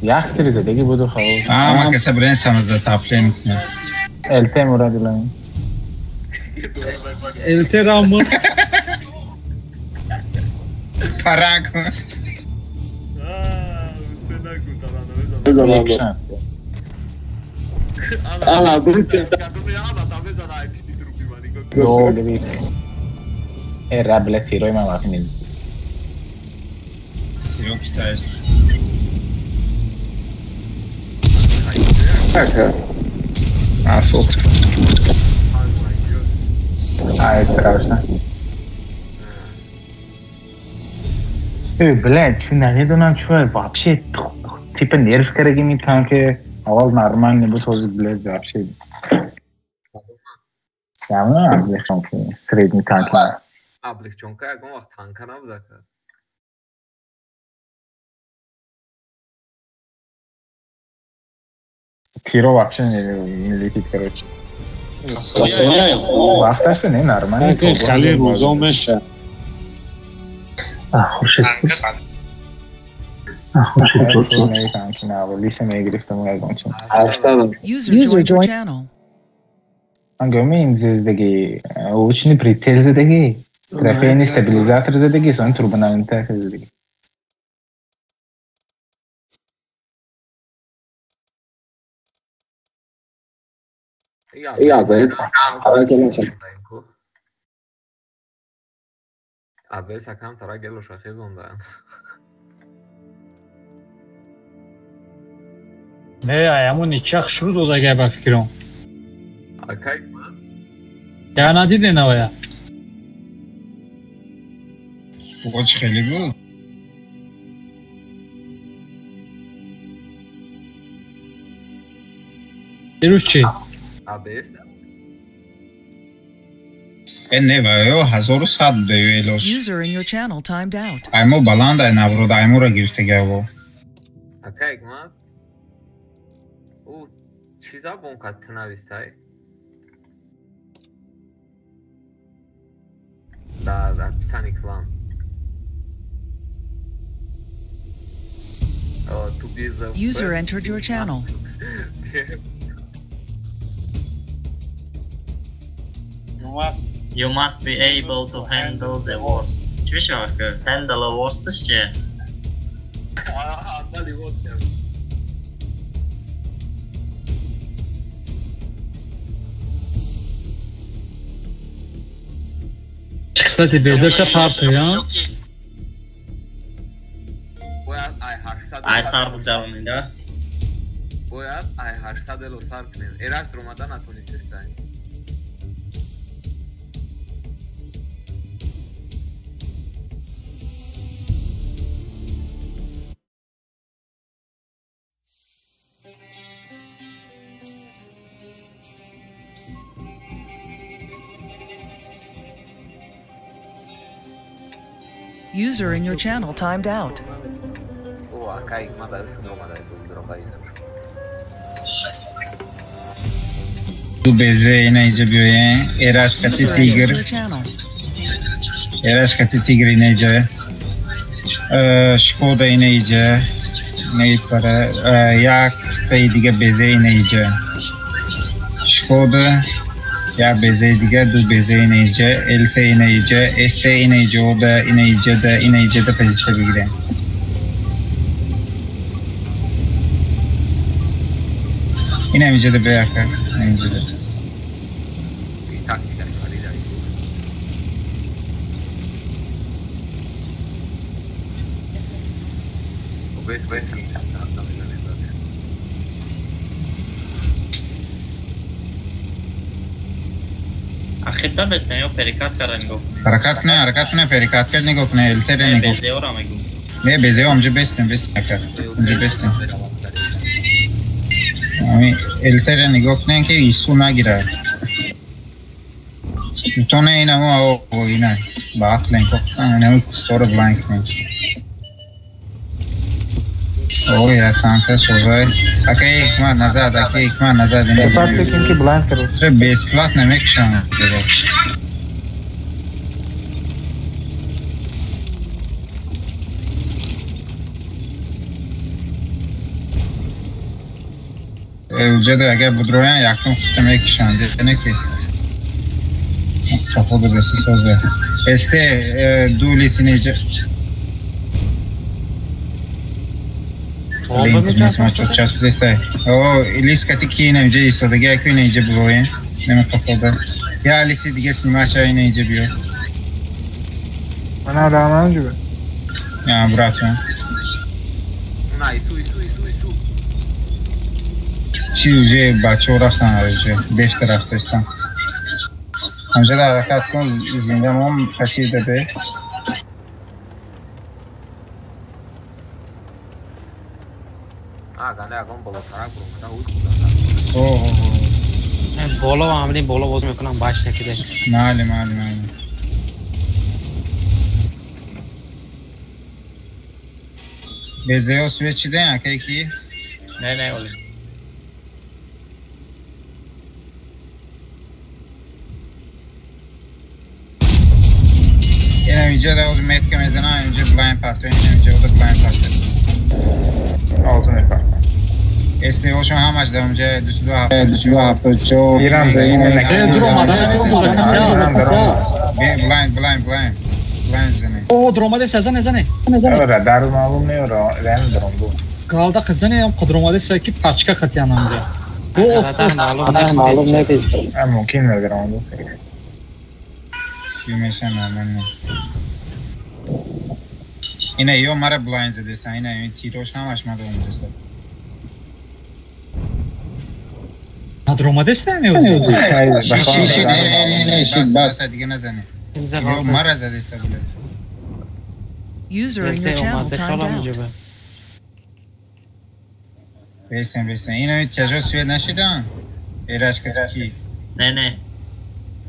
Як тири задагӣ буду хавос. Ҳама каса брен самаза таплен. ЛТ Мурад Илоҳӣ. ЛТ Рамон. Парак. Ра, блядь, тирои ман вақти нест. Тиро китаест. Асоб. Ай, страшно. Блядь, чӣ намедонам чӣ вообще типа нерв кардаги метавон ки аввал нормально буд, ҳозир, блядь, вообще. Намедонам облегчёнка, средний танк. Облегчёнка ягон вақт танка набуда ка. Тиро вообще не летит, короче. Вақташ не нормально. Хеле рӯзо меша. Хуршед. Хуршед танки на лиша мегирифтам ягон чиз. User joined channel. Ман гӯям ин зиздагӣ, овучни прицел задагӣ, трофейный стабилизатор задагӣ, сон турбонагнетатель задагӣ. АБС камтара гелоша хезондаам. Не, ҳамон ничах шурӯъ додагай ба фикрам. Акай Я надиде навая. Оч хеле буд. Дирӯз чӣ? АБС? Не, ва 1100 буда ё элос. User in your channel timed out. Аймо баланд ай наврода аймора гирифтага во. Акай ма? Ӯ чӣ забон кад ту навистай? Дар описании клан. User entered your channel. You must be able to handle the worst. Чӣ мешавад ки handle the worst чие? Кстати, безерта партия. Ай сар бигзаронед, да? Бояд ай 800 эло сар кунем. Эраш омада натонистестай. User in your channel timed out. Ду безе ина иҷа биёен. Эраш кати тигр. Эраш кати тигр ина иҷа. Шкода ина иҷа. Мепара як таи дига безе ина иҷа. Шкода як безеи дига, ду безе ина иҷа, ЛТ ина иҷа, СТ ина иҷа, ода ина иҷа да ина иҷа да позитсия бигирем. Инам иҷа да беяка, ина иҷа да. Ахиртар бестен ё перекат карда нигоҳ кун. Ҳаракат кунед, ҳаракат кунед, перекат кард нигоҳ кунед, ЛТ-ре нигоҳ. Безеора мегӯ. Не, безео онҷо бестен, бестен ака. Онҷо бестен. Ами ЛТ-ре нигоҳ кунед ки ису нагирад. Митоне инамо о ина. Ба ақлен кофтан, инамо кустора бланк кунед. Ой, я танка созай. Ака ҳикмат назад, ака ҳикмат назад. Факт ки бланк кард. Бесплатно мекушам. Уҷада агар будроян якум хита мекишанд, не ки қафо дадаси соза. СТ ду лисини О, лис кати ки ина инҷа истодаги, яку ина инҷа буроен. Нема қафода. Я лиси диге снимача ина инҷа биё. Мана раман ҷубе. Я, братан. На, ису, ису, ису, ису. Чи уже бачаҳо рафтан, уже бешта рафтастан. Ҳамҷада ҳаракат кун, зинда мон пасир даде. А, ганда ягон болотарак буромада, уй О, боло ҳамин боло боз мекунам, баш накиде. Майли, майли, майли. Безео свет чида, акай ки? Не, не, оли. Инам инҷа да оз метка мезанам, инҷа блайн парто, инам инҷа ода блайн парто. Алтын мепарто. СТО-шон ҳамаш дар онҷа 22 74. Ирам за ин Дромада, дромада, касе. Блайн, блайн, блайн. Блайн зане. О, дромада зане, зане. Зане. Радар маълум не, рен дромду. Галда қизане ам қадромада са ки пачка қатян амҷа. Радар маълум не. А мумкин не дромду. Чи меша нормально. Ина ё мара блайн задеста, ина ин тирош ҳамаш ма дромдеста. Дромадеста меози? Ши, не, не, не, ши, бас, диге назане. Ё мара задеста булет. User in your channel timed out. Бестен, бестен. Ина тяжо свет нашидан? Эрашка ки? Не, не.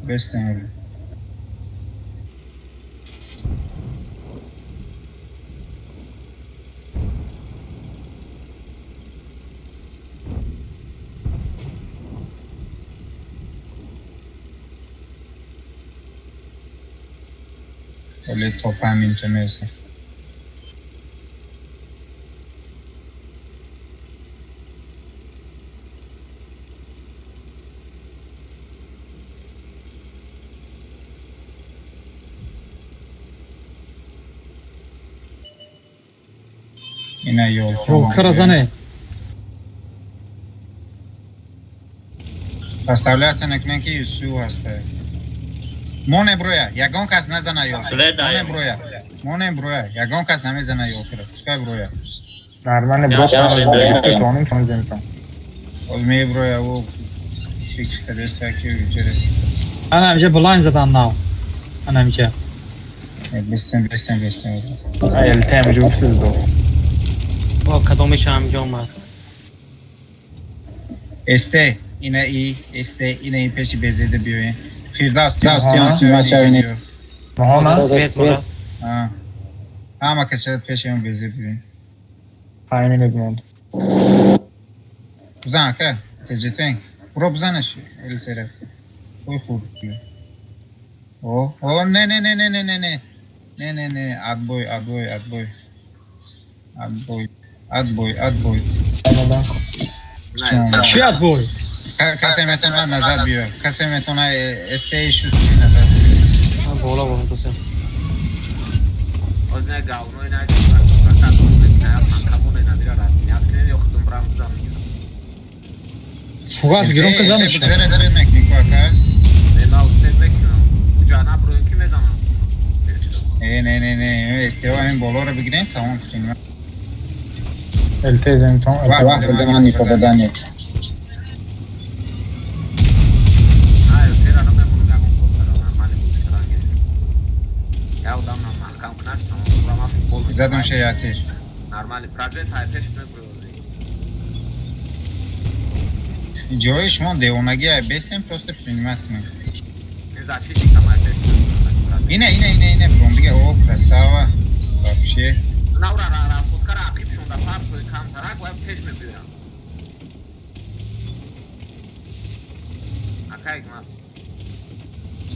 Бестен. Оли то паминто меса. Ина ёлкара зане. Поставляться накунем ки Юсу ҳаста. Моне броя, ягон кас назана ёлка. Моне броя, моне броя, ягон кас намезана ёлкара. Пускай броя. Нормально броя, тоним тоним зентон. Оз ме броя, о фикс кадеста ки уҷере. Ана амҷа блайн задан нав. Ана амҷа. Бестен, бестен, бестен. Ай, ЛТ амҷа уфтид до. О, кадомиш амҷа омад. СТ, ина и, СТ, ина и пеши безеда биёен. Фирдавс, Фирдавс, Мохона? Свет, а. Ҳама каса пеши он безе биёен. 5 минут монд. Бизан, ака, теҷетен. Буро бизанаш, ЛТР. Ой хуб. О, о, не, не, не, не, не, не, не. Не, не, не, отбой, отбой, отбой. Отбой, отбой, отбой. Чи отбой? Касе метавонад назад биёяд. Касе метавонад СТ шуст назад. Боло боло тусе. Оз не говно ина Фугас гиром казанаш. Зере зере мекни ку ака. Не на успет мекунам. Уҷа на броем ки мезанам. Не, не, не, не, СТ ҳамин болоро бигирем, тамом кунем. ЛТ зентон. Вақт ман никода нест. Задам шаятиш. Нормали, прогресс ҳайпеш мебурӯ. Ҷои шумо девонагӣ бестем, просто принимать кунем. Защитникам ҳайпеш. Ина, ина, ина, ина, бром дига, о, красава. Вообще. Наура ра фоткара ақиб шонда фарқ камтарак ва пеш мебирам. Акай ман.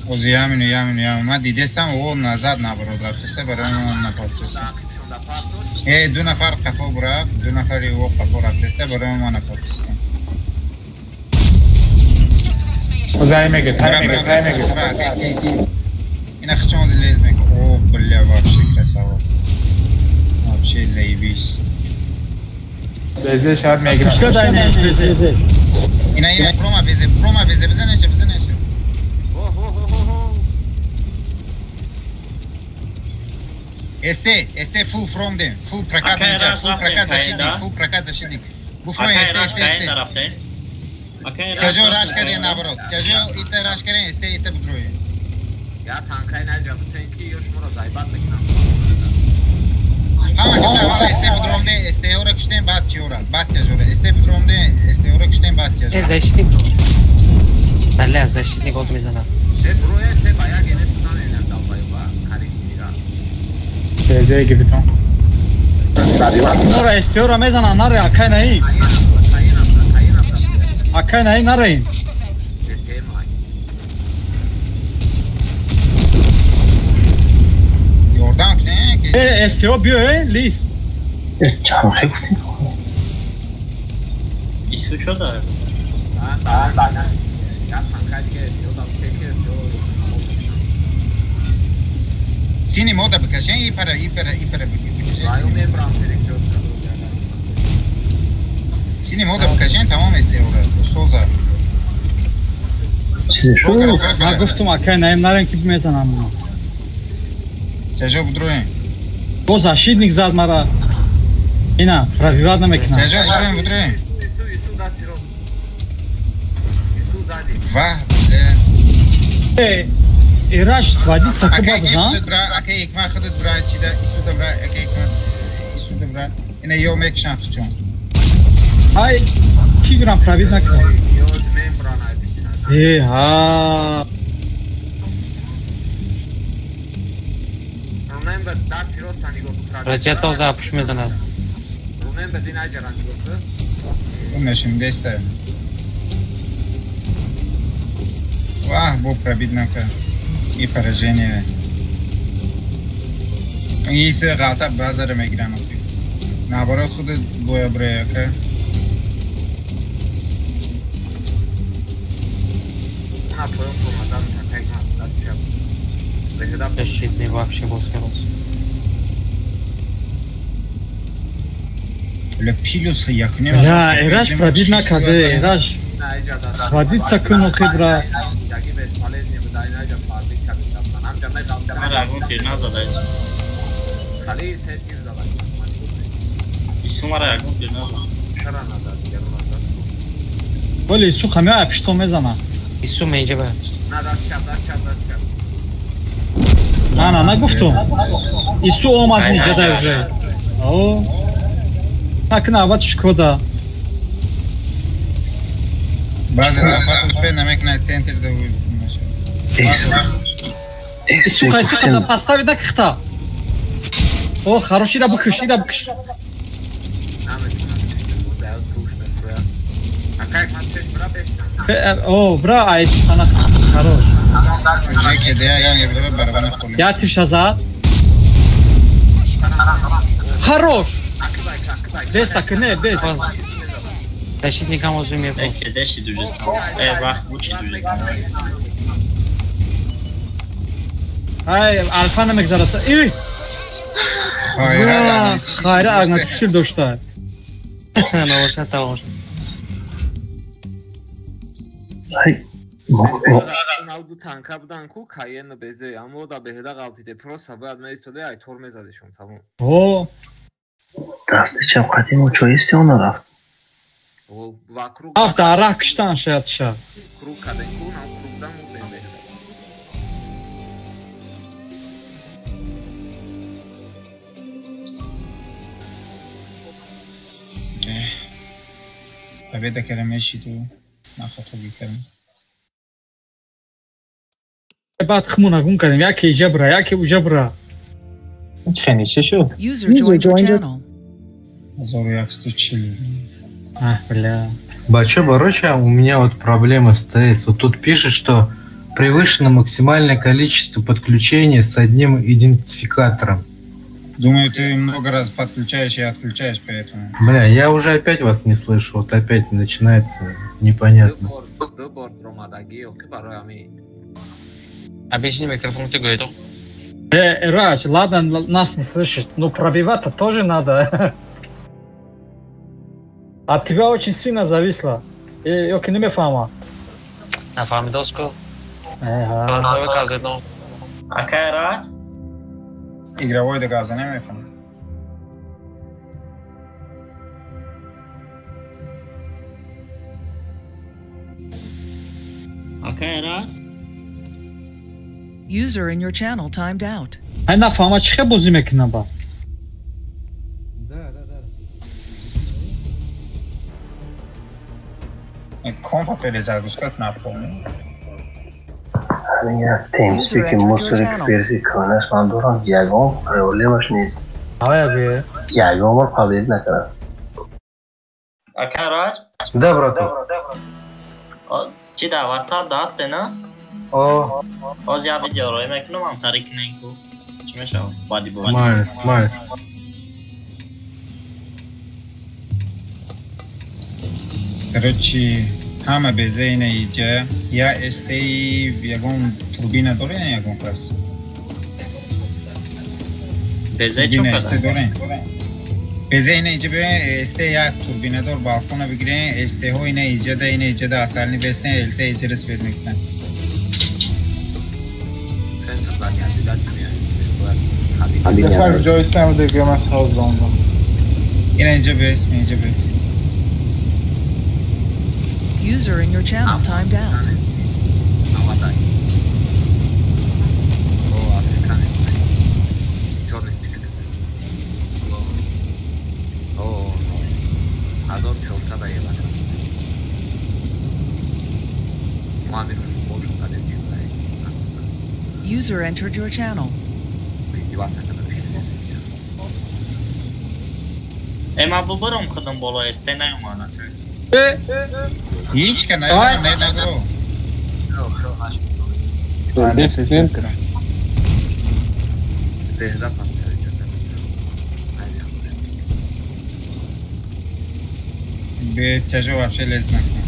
Ози ямину, ямину, ямину. Ман дидестам, о, назад набарод рафтеста, барои ман напартеста. Э, ду нафар қафо бурафт, ду нафари о қафо рафтеста, барои ман напартеста. Зай мега, тай мега, тай мега. Ина хчон залез мега. О, бля, вообще красава. Вообще заебись. Безе шар мега. Что дай не безе? Ина ина прома безе, прома безе, безе неше, безе неше. Este, este full from them, full прокат инҷа, full прокат защитник, full прокат защитник. Буфрон este, este, este. Кажо раш кардем наоборот. Кажо ита раш кардем, este ита будрои. Я танкай наҷа бутен ки ё шуморо зайбат мекунам. Ҳама кита ҳама este будромде, este ора киштем баъд чиора, баъд кажора. Este будромде, este ора киштем баъд кажора. Э защитник. Бале, защитник оз мезанад. Се броя се ба як гене тунан долбоёба, қариб мира. Безе гирифтам. Нора СТО-ро мезанам, наре, акай наи. Акай наи, нареин. Ёрдам кунед ки. Э, СТО биё, э, лис. Чаро хе гуфтӣ? Ису чо дорад? Я танкай дига СТО дам, ки СТО. Сини мода бикашен, ипара, ипара, ипара бикашен. Аю мебрам перекрёт. Сини мода бикашен, тамом СТО-ра. Соза. Ман гуфтум акай наим нарем ки мезанам. Чажо будроем. Бо защитник зад мара. Ина, пробивать намекунам. Чажо будроем, будроем. Ва, э, Ираш сводиться куба бизан? Акай икма худат бра чида, исуда бра, акай икма исуда бра. Ина ё мекшан хчон. Ай, тиграм пробить накунам. Э, ха. Раҷа тоза пуш мезанад. Мешим деста. Вах, бо пробить нака. И поражение. И се ғалта базара мегирам. Наоборот худат боя броя, ака. Защитный вообще был скорос. Бля, пилюс якне. Бля, Ираш пробить накаде, Ираш. Сводиться кун охи бра. Мара ягон тир назада Ису. Ису мара ягон тир назад. Вале Ису хамя пишто мезана. Ису меинҷа ба. На, на, нагуфтум. Ису омад ниҷа уже. О. Накна ават шкода. Баъзе дафъа успе намекна центр да Ису хай сука да постави да кихта. О, хорош, ира бикш, ира бикш. О, бра, ай, ана хорош. Я тиша зад. Хорош. Беста, не, бест. Защитникам озу мехо. Кедеши дуже. Э, вах, бучи дуже. Ай, алфа намегзараса. И! Хайра, агна тушил дошта. Навоша тавош. Ай, ду танка будан ку каен безе, аммо да беҳда ғалтиде. Просто бояд меистоде, ай тор мезадешон, тамом. О! Дасти чап қадимо чо исти он рафт. Вокруг. Аф да раҳ киштан шояд ша. Круг каден ку, нам круг дан мурдем беҳда. Победа кардам мешиду, ман хатогӣ кардам. Баъд хмуна гум кардем, яке иҷа бра, яке уҷа бра. Чӣ ниче шуд? User joined your channel. 1140. Ах, бля. Бачо, короче, у меня вот проблема с ТС. Вот тут пишет, что превышено максимальное количество подключений с одним идентификатором. Думаю, ты много раз подключаешь и отключаешь, поэтому. Бля, я уже опять вас не слышу. Вот опять начинается непонятно. Ду бор Ромадагӣ ё ки барои ҳамин. Объясни микрофон, ты говорил. Радж, ладно, нас не слышишь, но пробивать-то тоже надо. От тебя очень сильно зависло. Ёки намефаҳма. Нафаҳмидоску. Акай Радж? Игровой да гап занем мефаҳмам. Акай Радж? User in your channel timed out. Ай нафаҳма чӣ хел бозӣ мекунам баъд? Да. Компа перезагрузка напомню. Як TeamSpeak мусори ки версияи кӯҳнаш ман дорам, ягон проблемаш нест. Ая бе. Ягон бор апдейт накардааст. Акай Радж? Да, братан. Чӣ дар WhatsApp да ҳасте, на? О. Ҳозир як видео роӣ мекунам, ҳамтарӣ кунем ку. Чӣ мешавад? Баъди боварӣ. Майли, майли. Короче, ҳама беза ина иҷа я СТ ягон турбина дорен ягон кас? Беза чӣ када? Дорен. Беза ина иҷа бе СТ як турбина дор балкона бигирен, СТ ҳо ина иҷа да ина иҷа да асални бестен, ЛТ иҷа свет мекунан. Ина иҷа бе, иҷа бе. User in your channel timed out. User entered your channel. Ма бубарам худам боло СТ наёмада. Ҳеҷ ка наёмад, не нагро. Бе тяжо вообще лез накун.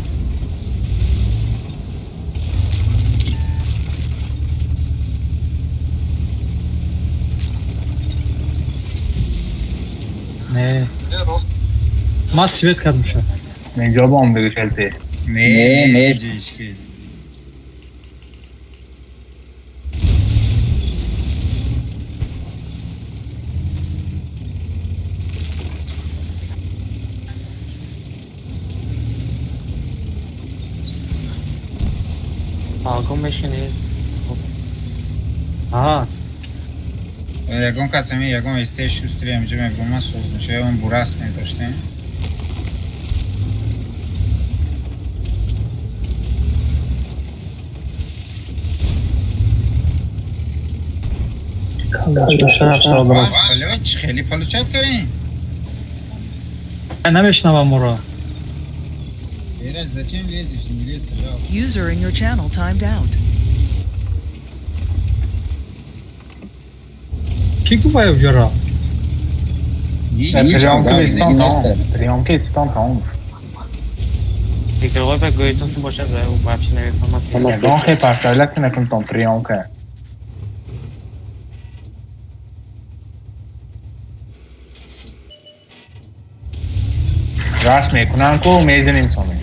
Не. Ма свет кардам шуд. Не ҷобам бигӯ шелте. Не, не, ҳеҷ. Балкон мешинед? Аа. Ягон кас ами ягон СТ шустри амҷа мебурман соз мешава, он бурас медоштем. Хеле получать кардем? Намешнавам моро. Эраш, зачем лезешь? Не лезь, пожалуйста. User in your channel timed out. Кӣ гуфт ҷаро? Приёмки истон тамом. Игровой ба гӯйтон ки бошад, вообще намефаҳмад. Ягон хел парсайлак накунтон приёмка. Раст мекунам ку мезанем соми.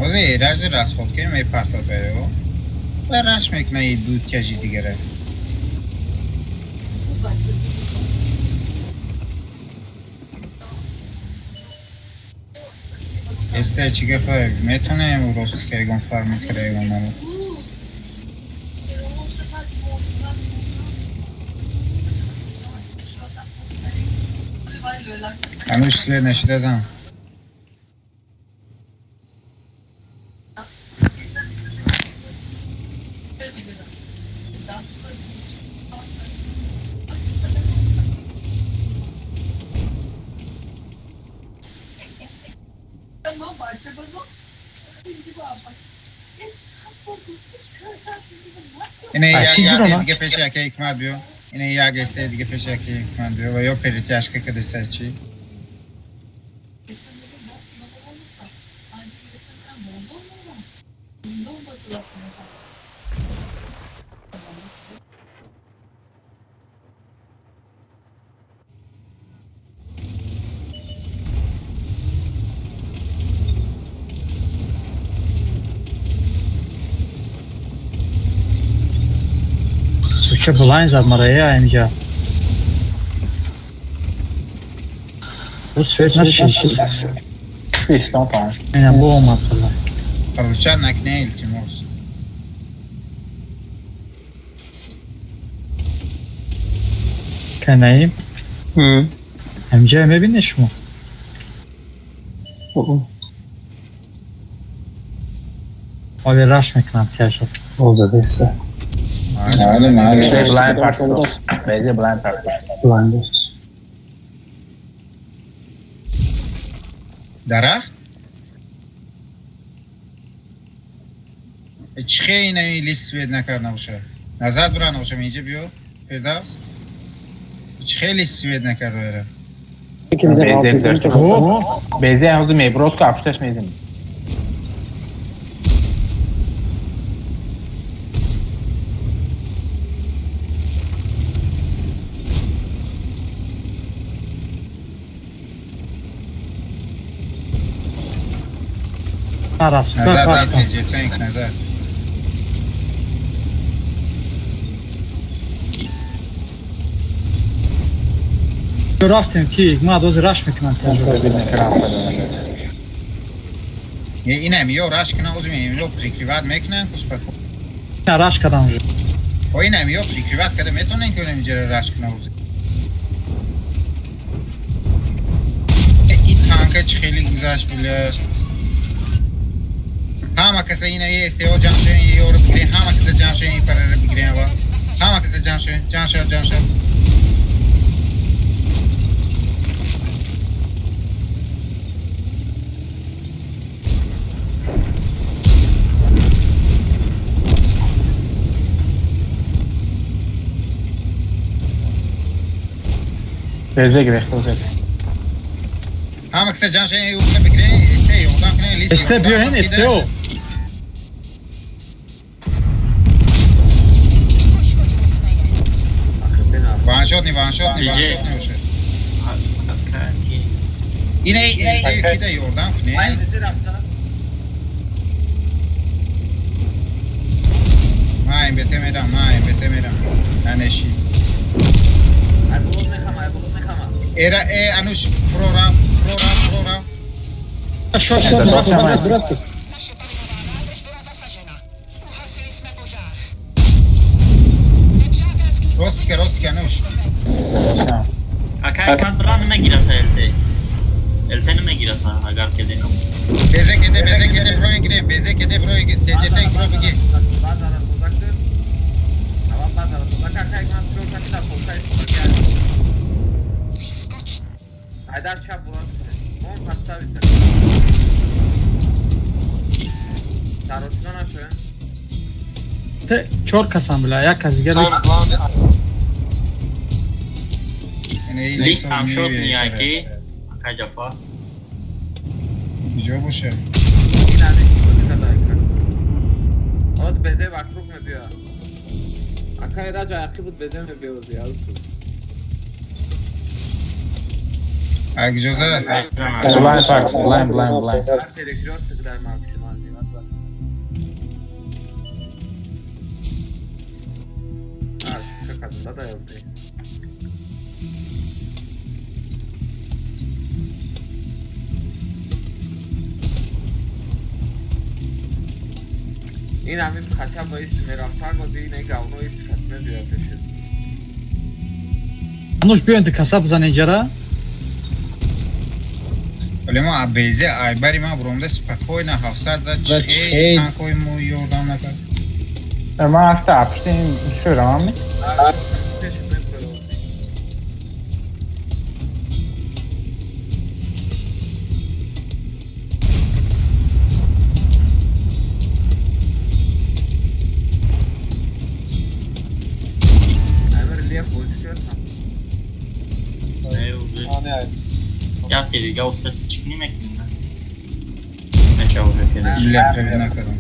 Озе эраҷ расход ки мепартод ё. Ва раш мекуна и ду тяжи дигара. СТ чӣ гапа метонем рост ки ягон фарм кара ягон наро. Ҳанӯз свет нашидазам. Ине як дига пеши яке ҳикмат биё. Ине як СТ дига пеши яке ҳикмат биё ва ё перетяжка кадеста чӣ? Суча блайн зад марая инҷа. Ӯ свет нашид. Пештон пан. Ина бо омад худо. Получа накне илтимос. Канаим? Ҳамҷа мебинед шумо? Оли раш мекунам тяжо. Озадеса. Мали, мали. Blind parkour. Безе blind parkour. Blind. Дарахт? Чихе ина лист свет накард набошад. Назад бура набошам инҷа биё. Фирдавс. Чихе лист свет накард эра. Безе ҳозир меброд ку апушташ мезанем. Назад, назад, назад. Рафтем ки ма дози раш мекунам тяжо. Инам ё раш кунам, озим ё прикриват мекунам, спокойно. Раш кардам уже. О инам ё прикриват карда метавонем ки инам ҷара раш кунам озим. Ин танка чӣ хеле гузашт бля. Ҳама каса ина СТО ҷамъ шавем, ёро бигирем, ҳама каса ҷамъ шавем, ин парара бигирем аввал. Ҳама каса ҷамъ шавем, ҷамъ шав, ҷамъ шав. Безе гирехта озед. Ҳама каса ҷамъ шавем, ӯ бигирем, СТ ёрдам кунем, лист. СТ биёен, СТО. Ваншотни, ваншотни, ваншотни уже. Ине, ине, кида ёрдам кунем. Ма МБТ мерам, ма МБТ мерам. Нанеши. Эра, э, Ануш, прорав, прорав, прорав. Шо, шо, шо, Ростика, ростика, Ануш. Акай ман брам намегирад ЛТ. ЛТ намегирад агар ки денам. Безе кеде, безе кеде брои гирем, безе кеде брои гирем, ТТ бро биги. Чор касам бля, як кас дигар лист. Лист ҳам шуд нияки, акай Ҷафар. Куҷо боша? Оз безе вокруг мебиёд. Акай Раҷа ақиб буд безе мебиёд яз. Акҷоза. Blind park, blind, blind, blind. Ин ҳамин хача ба ис мерафтан бози ин говно ис хат мебиёд пешид. Ануш биёен ди каса бизан инҷара. Вале ма безе айбари ма буромда спокойно 700 за чихе танкои мо ёрдам накард. Ма аста апштин шурам. Я дига уфта чикни мекунем. Бля, превид накардам.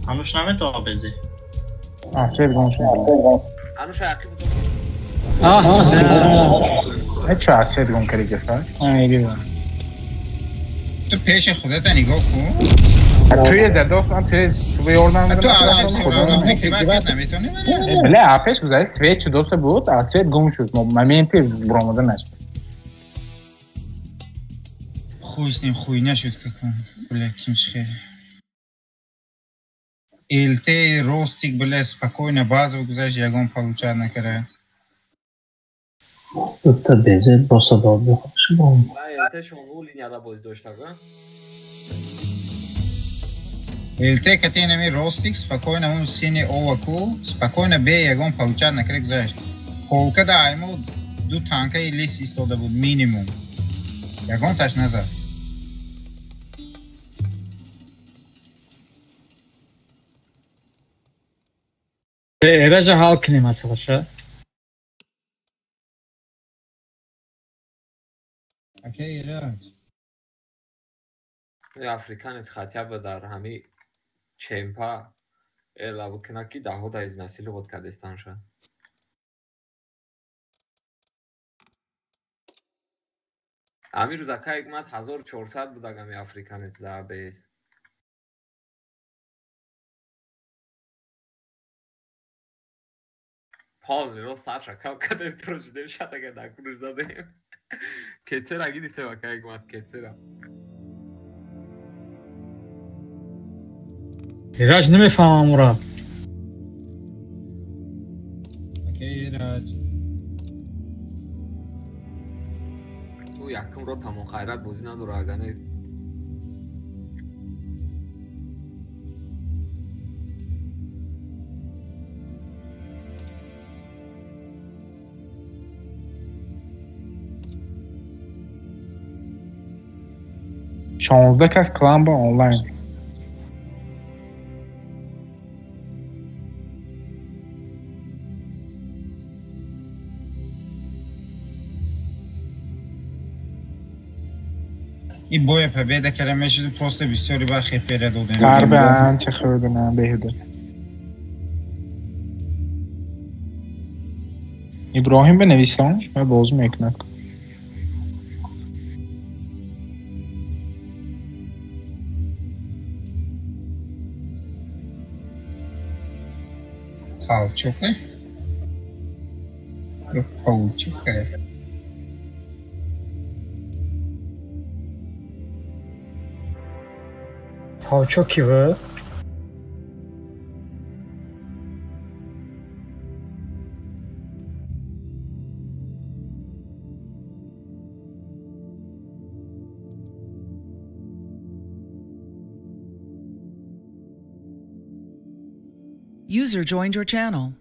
Ануш наметавона безӣ. Свет гум шуд. Ануш ақиб. Ча свет гум карди гифта? Ту пеши худата нигоҳ кун. Туи задофт ман туи ёрдам. Ту наметавонӣ? Бля, пеш гузашт свет чудоса буд, а свет гум шуд. Моменти буромада нашуд. Хуй с ним, хуй нашуд каком. Бля, ким шхе. ЛТ, Ростик, бля, спокойно базу гузашт, ягон получать накарда. Дута безе боса дод бихошбом. ЛТ шон линияда боз доштага. ЛТ кати нами Ростик спокойно он сине оваку, спокойно бе ягон получать накарда гузашт. Полка да айму ду танкаи лис истода буд минимум. Ягон таш назад. Эража ҳал кунем масъалаша. Окей, Эраҷ. Африканец хотя бы дар ҳами чемпа эла букина ки даҳо да изнасиловать кардестанша. Ҳами рӯзака ҳикмат 1400 буд агами африканец дар АБС. Полный рост Саша, кам кадем прожидем шатага накунуш задем. Кецера гирифтем ака ҳикмат, кецера. Эраҷ намефаҳмам ура. Окей, Эраҷ. Ӯ якум ро тамом хайрат бозӣ надора агане. Шонздаҳ кас кланба онлайн. И боя победа кара мешуд, просто бисёри ба хепера додем. Зарба анча хӯрдана беҳуда. Иброҳим бинависон, ва бозӣ мекунад. Палчук, Паучук. Паучок ки вы? User joined your channel.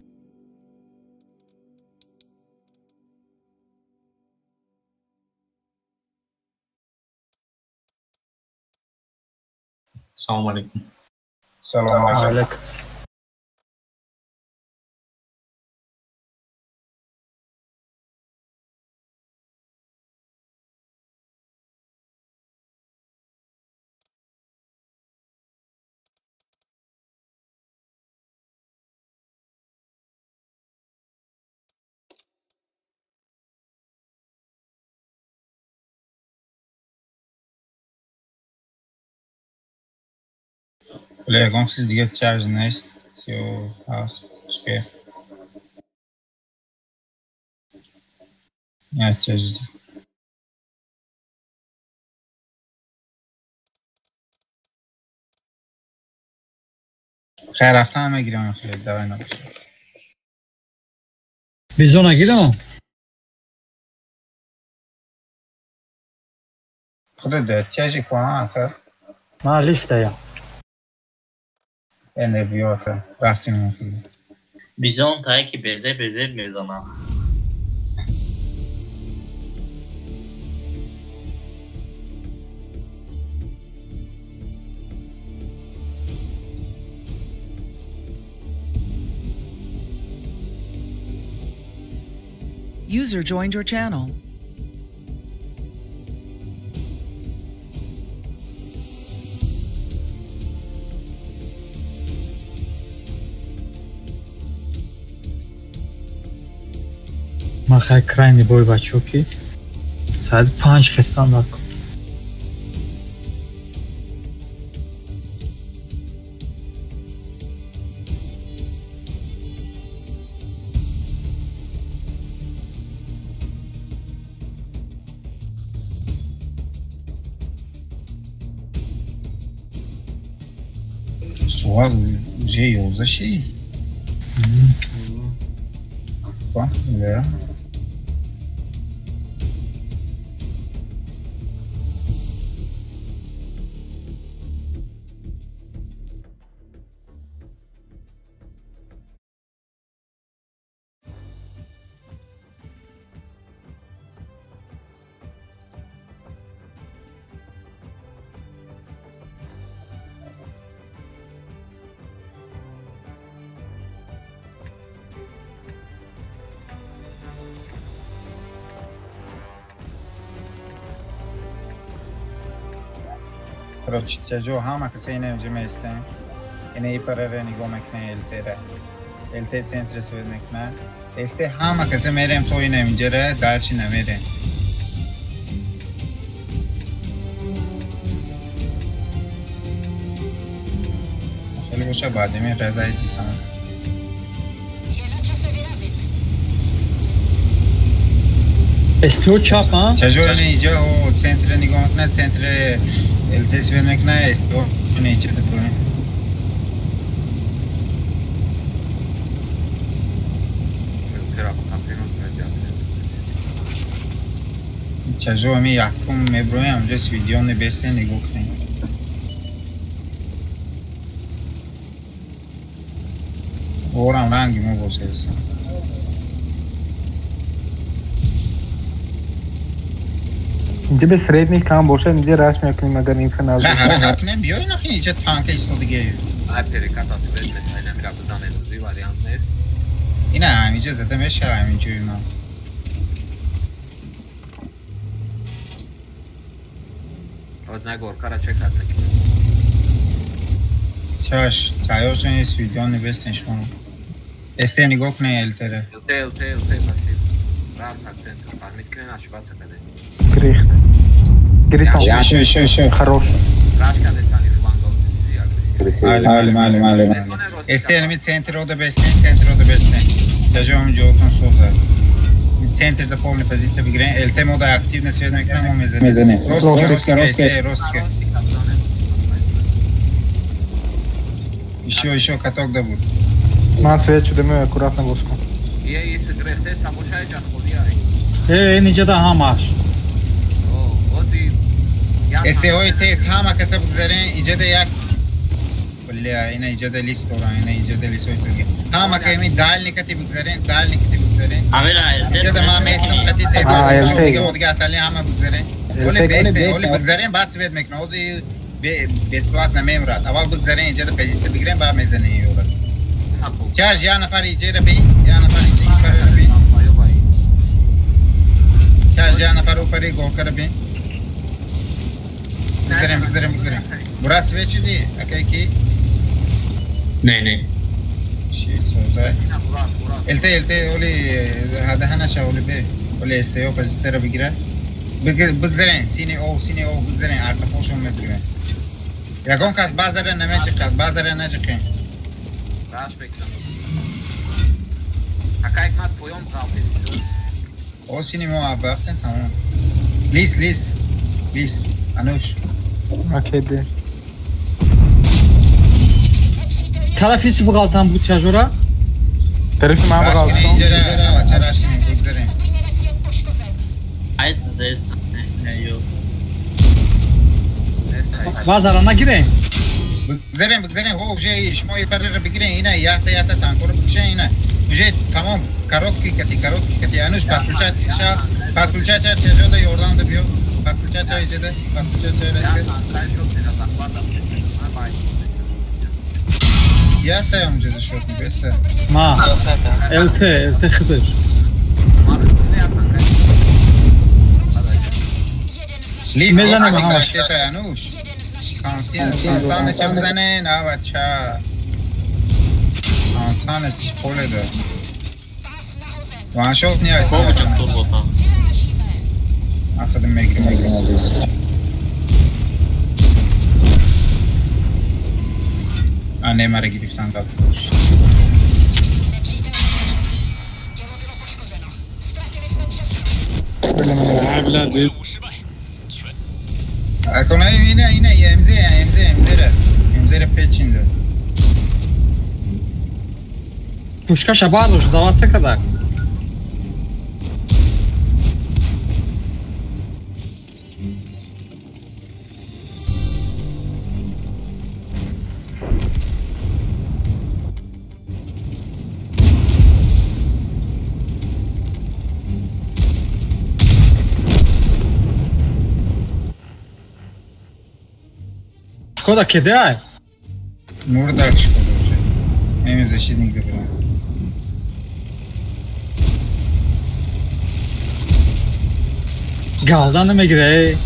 Assalamu alaikum. Assalamu alaikum. Бля, ягон чиз дига чарж нест ё ҳаст? Чӣ? Не чарж. Хайр, рафтан мегирам хеле, давай набошад. Бизона гирам? Худо да чаржи куан ака. Ман листаям. Энербиота рафтем. Бизон тае ки безеб безеб мезанам. User joined your channel. Ман хай крайний бой бачо ки соати 5 хестам накун. Соат уже 11 ши? Ба, да. Короче, тяжело ҳама касе ина инҷа меистем. Ина ИПРР нигоҳ мекунем, ЛТ-ра. ЛТ центр свет мекунад. СТ ҳама касе мерем то ина инҷара, дальше намерем. Хеле боша баъди ми резаи дисан. СТО чап, а? Тяжело ина инҷа о центр нигоҳ мекунад, центр ЛТ свет мекунад, СТО ина инҷа дапурем. Чажо ми якум меброем, ҷа свидиони бесте нигоҳ кунем. Орам ранги мо босеса. Инҷа бе средний кам бошад, инҷа раш мекунем, агар инфо назд. Ҳаракат кунем, биёй нахи инҷа танка истодагӣ. Ай переката свет метавонем намира бизанем, зи вариант нест. Ина ҳаминҷа зада мешава ҳаминҷои ман. Оз на горкара чекат мекунем. Чаш, тайёр шавед, свидиони бестен шумо. СТ нигоҳ кунед ЛТ-ра. ЛТ, ЛТ, ЛТ, спасибо. Рафт акцент, фармид кунед, ошибаться кардед. Грехт. Гритон. Ещё, ещё, ещё. Хорош. Раш кардед, ани фланго. Али, али, али, али. СТ ами центр ода бестен, центр ода бестен. Даже ам ҷотон соза. Центр да полная позиция бигирем. ЛТ мода активно свет мекунам, мо мезанем. Ростка, ростка, ростка. Ещё, ещё каток да буд. Ман свет шудем, аккуратно боску. Е, е, грехте, самошай ҷа холи ай. Э, инҷа да ҳамаш. О, ози СТ-ҳои тез ҳама каса бигзарен, инҷа да як бля, ина инҷа да лист дорам, ина инҷа да листҳои турги. Ҳама ка ими дальний кати бигзарен, дальний кати бигзарен. Амира, ЛТ. Инҷа да ман местам кати тез. Дига остальные ҳама бигзарен. Оли бесте, оли бигзарен, баъд свет мекунам. Ози бесплатно мемрад. Аввал бигзарен, инҷа да позиция бигирен, баъд мезанем ёра. Чаш, я нафар инҷа би, я нафар инҷа ипара би. Чаш, я нафар упари голкара би. Бигзарем, бигзарем, бигзарем. Бура свет шуди, акай ки? Не, не. Ши, созай. ЛТ, ЛТ, оли ҳадаҳанаша, оли бе. Оли СТО позицияро бигира. Бигзарен, сини о, сини о, бигзарен, артафошон мебирем. Ягон кас базара намеҷиқад, базара наҷиқем. Раш мекунам. Акай мат поён ғалтед. О, сини мо абафтен, тамом. Лис, лис, лис, ануш. Окей, де. Тарафиси буғалтам буд чажора? Тарафи ман буғалтам. Айс зес, не ё. Базара нагирем. Бигзарем, бигзарем, ҳо уже шумо ипарра бигирем, ина яхта яхта танкора бикушем, ина. Уже тамом, короткий кати, короткий кати. Ануш подключать ша, подключать чажода ёрдам да биё. Подключать иҷода, подключать раска. Я стоям уже за счет, беста. Ма, ЛТ, ЛТ хидр. Мезанем ҳамаш. Сансане ча бизане, на бача. Сансане чи поле да. Ваншот не ай. Повече турбота. Аз да мегрим. А не мара гирифтан дад. Ако не ина МЗ МЗ МЗ МЗ печинда. Пушкаша бардош даваться кадак. Шкода кидай. Мурдак Шкода уже. Эми защитник добра. Галда намегире.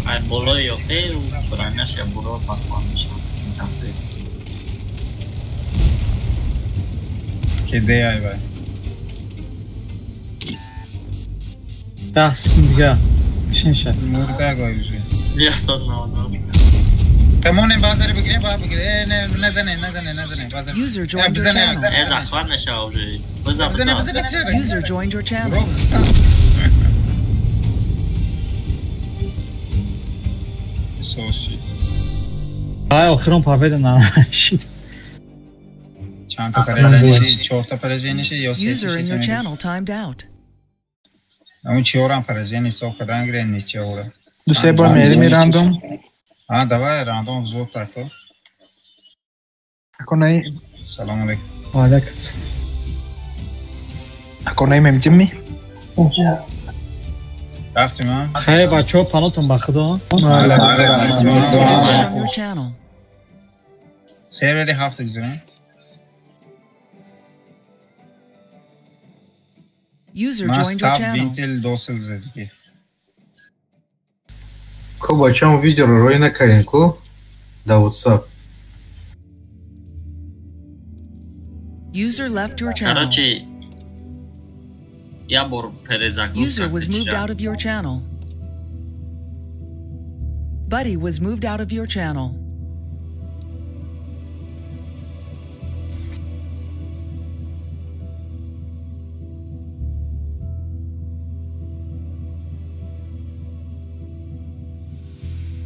Ай болои охир броняш я буро патрон шанс метафрез. Кидай ай бай. 10 секунд дига. Шинша. Мурдак ай уже. Я садна. Тамоне базар бигире, ба бигире. Не, назане, назане, назане. Базар. User joined your channel. Э, захват нашел уже. Базар, базар. User joined your channel. Соши. Ай, охирон победа на шид. Чанд та поражение, чорта поражение, ё се. User in your channel timed out. Аму чорам поражение, со кадан грен ничего. Дусе бор мерими рандом. А, давай рандом взвод так-то. Ако не... Салам алейкум. Алейкум. Ако не имем Джимми? Рафтим, а? Хай, бачо, панотон ба худо. Сервери ҳафта гузарем. User joined your channel. Винтел досил задики. Ко бачам видео рой накарем ко? Да WhatsApp. User left your channel. Короче, я бор перезагрузка. User was moved out of your channel. Buddy was moved out of your channel.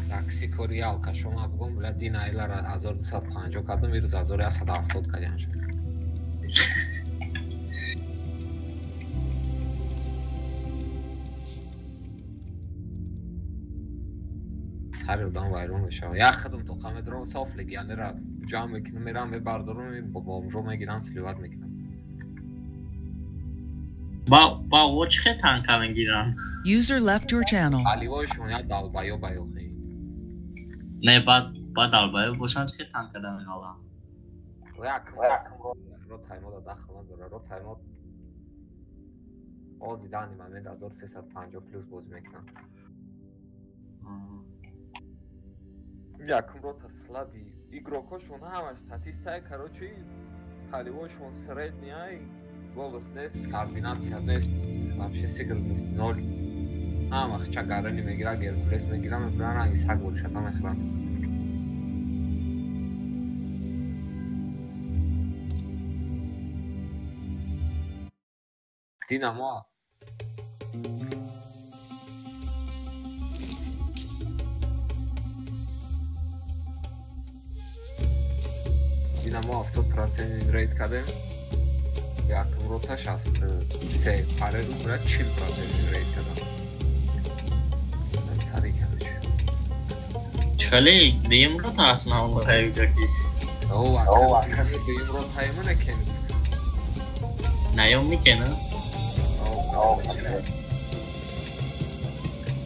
Такси кори алкашома бугум, бля, дина айлара 1250 кардам, вирус 1170 кардам. Сари одам вайрон мешавад. Як хадам тоқа медорам, соф легионера ҷамъ мекунам, мерам мебардорам, бо бомжо мегирам, сливат мекунам. Ба о чӣ хел танка мегирам? User left your channel. Аливои шумо як долбаё баёхи. Не, ба долбаё бошам чӣ хел танка да меғалам? Як ро таймода дахл надора, ро таймод ози дани момент 1350 плюс бозӣ мекунам. Якум рота слаби игрокошон ҳамаш статистае, короче, поливошон средняй, голос нест, координатсия нест, вообще сигр нест, ноль. Ҳама хча гарани мегира, Геркулес мегира, мебуран ранги саг болшата мехӯранд. Динамо Динамо 70% рейд кардем. Якум рота 63 пареру бра 40% рейд кардам. Тари короче. Чале дуюм рота аст на он таи гаки. О, ака дуюм рота имона кен. Наём мекена? О,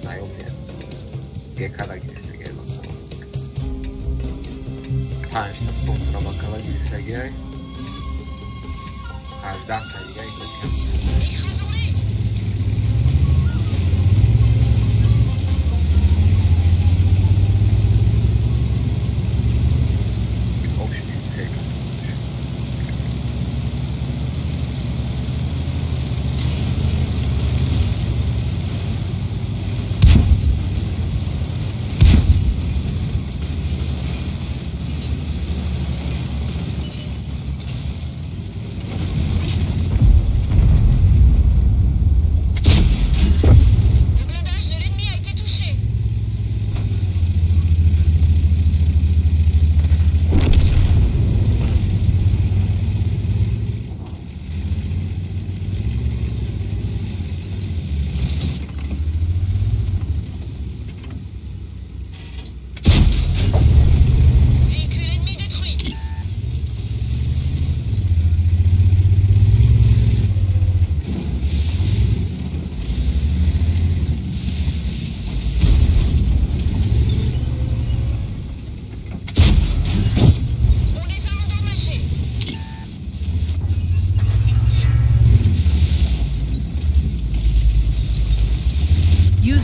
наём мекена. Гекада гирифта гела. 5 та спонсора бакала гирифтагиай. 18 та дига игрок.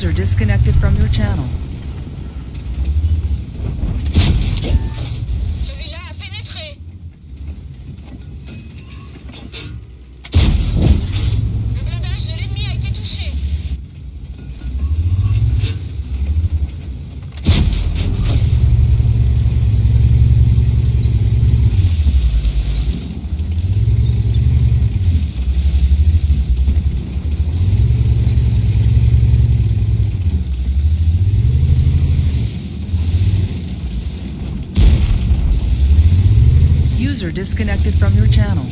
User disconnected from your channel. Celui-là a pénétré. Le blindage de l'ennemi a été touché. User disconnected from your channel.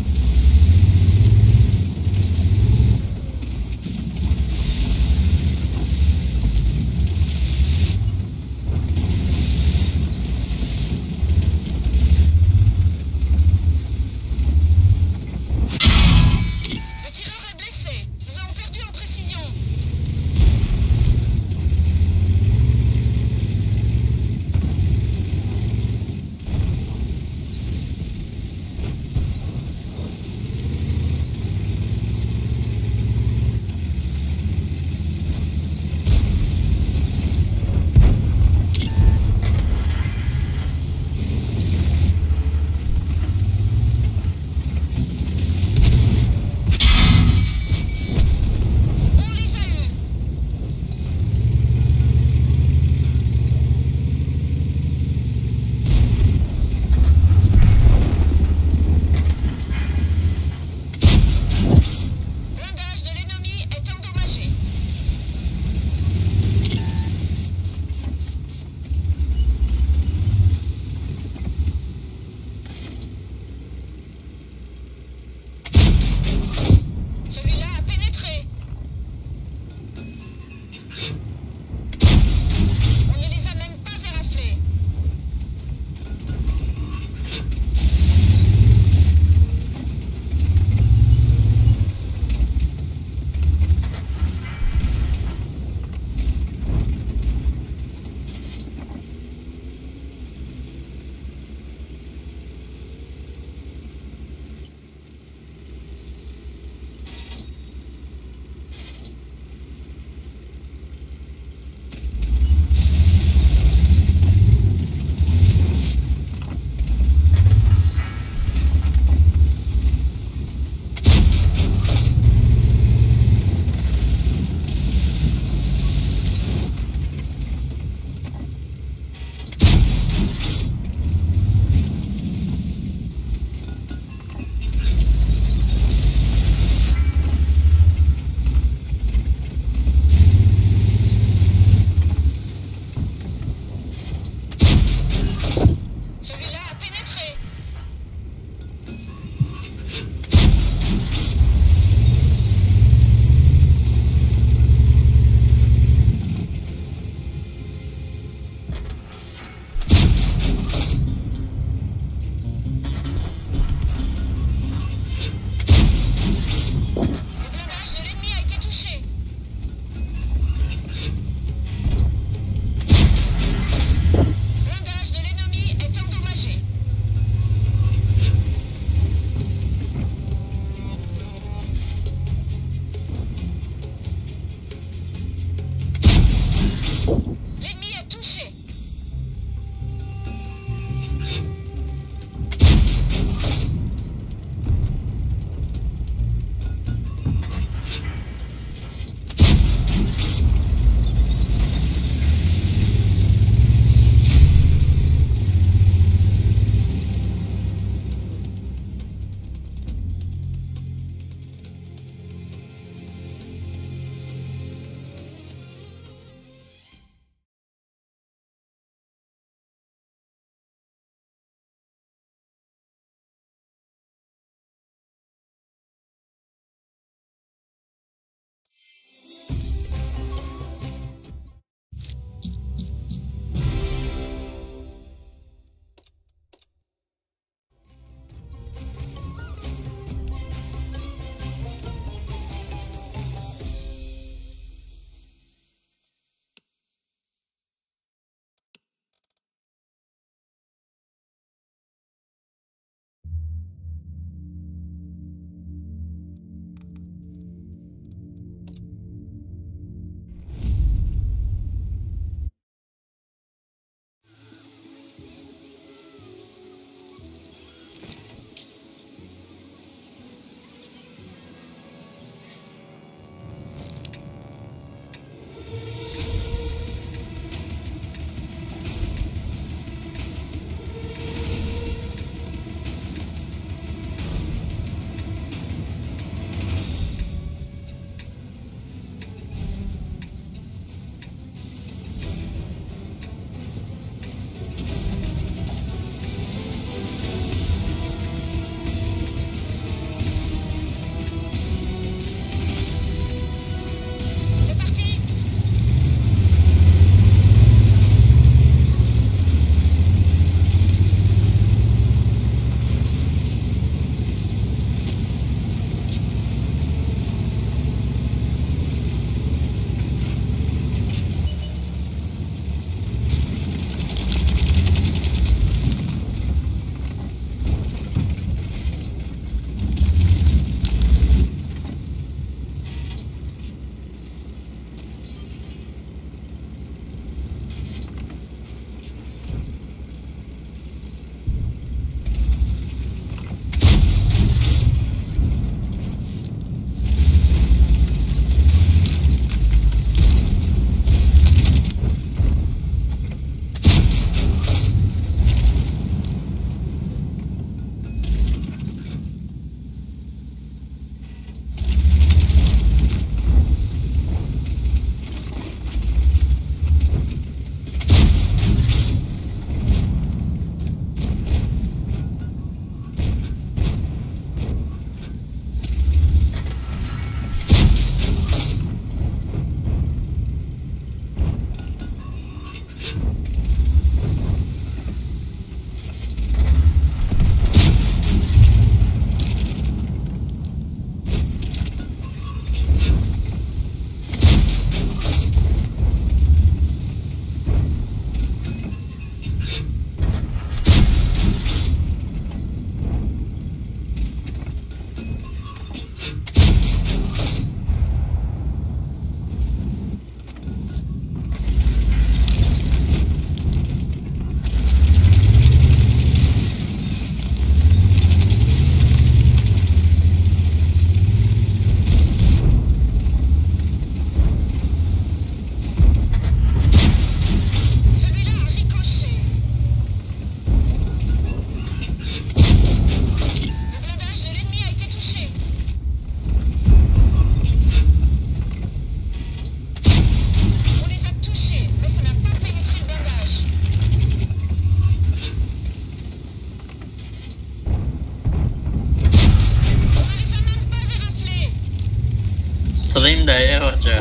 Le tireur est blessé. Nous avons perdu en précision. Стрим да е, бача.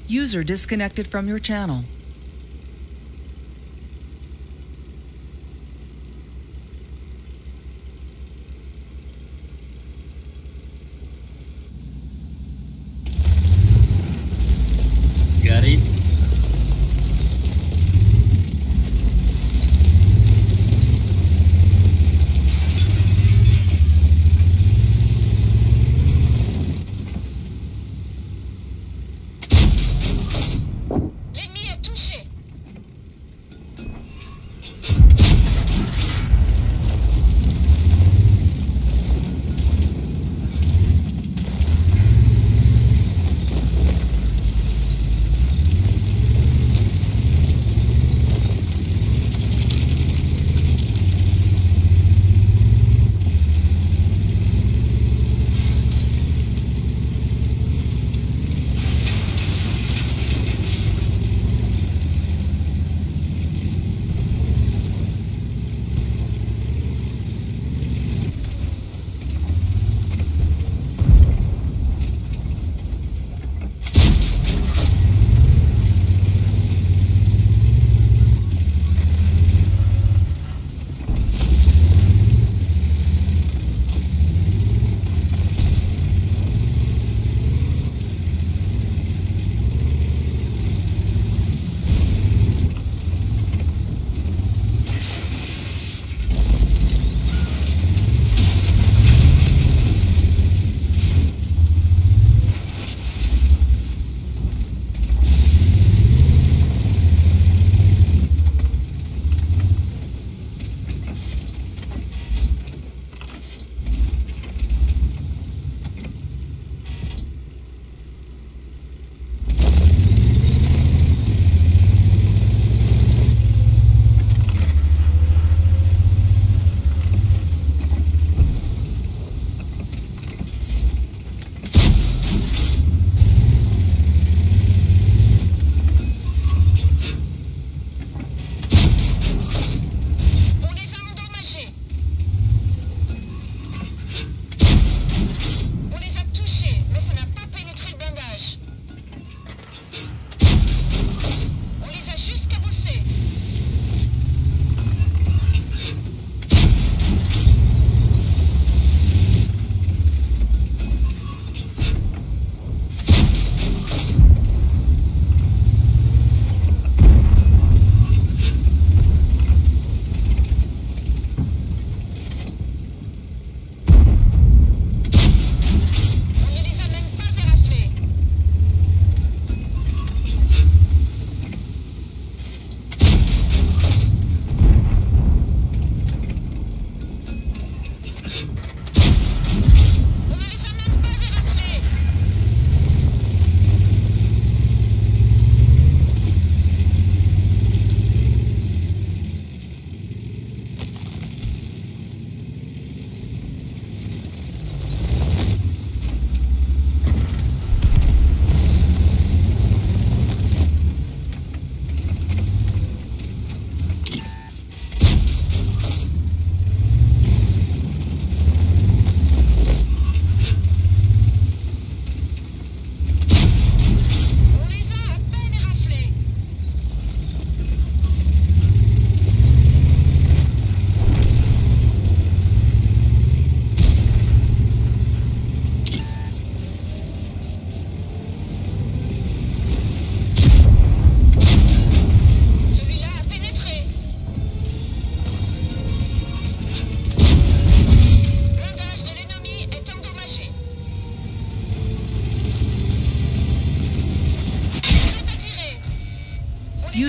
User disconnected from your channel. Got it.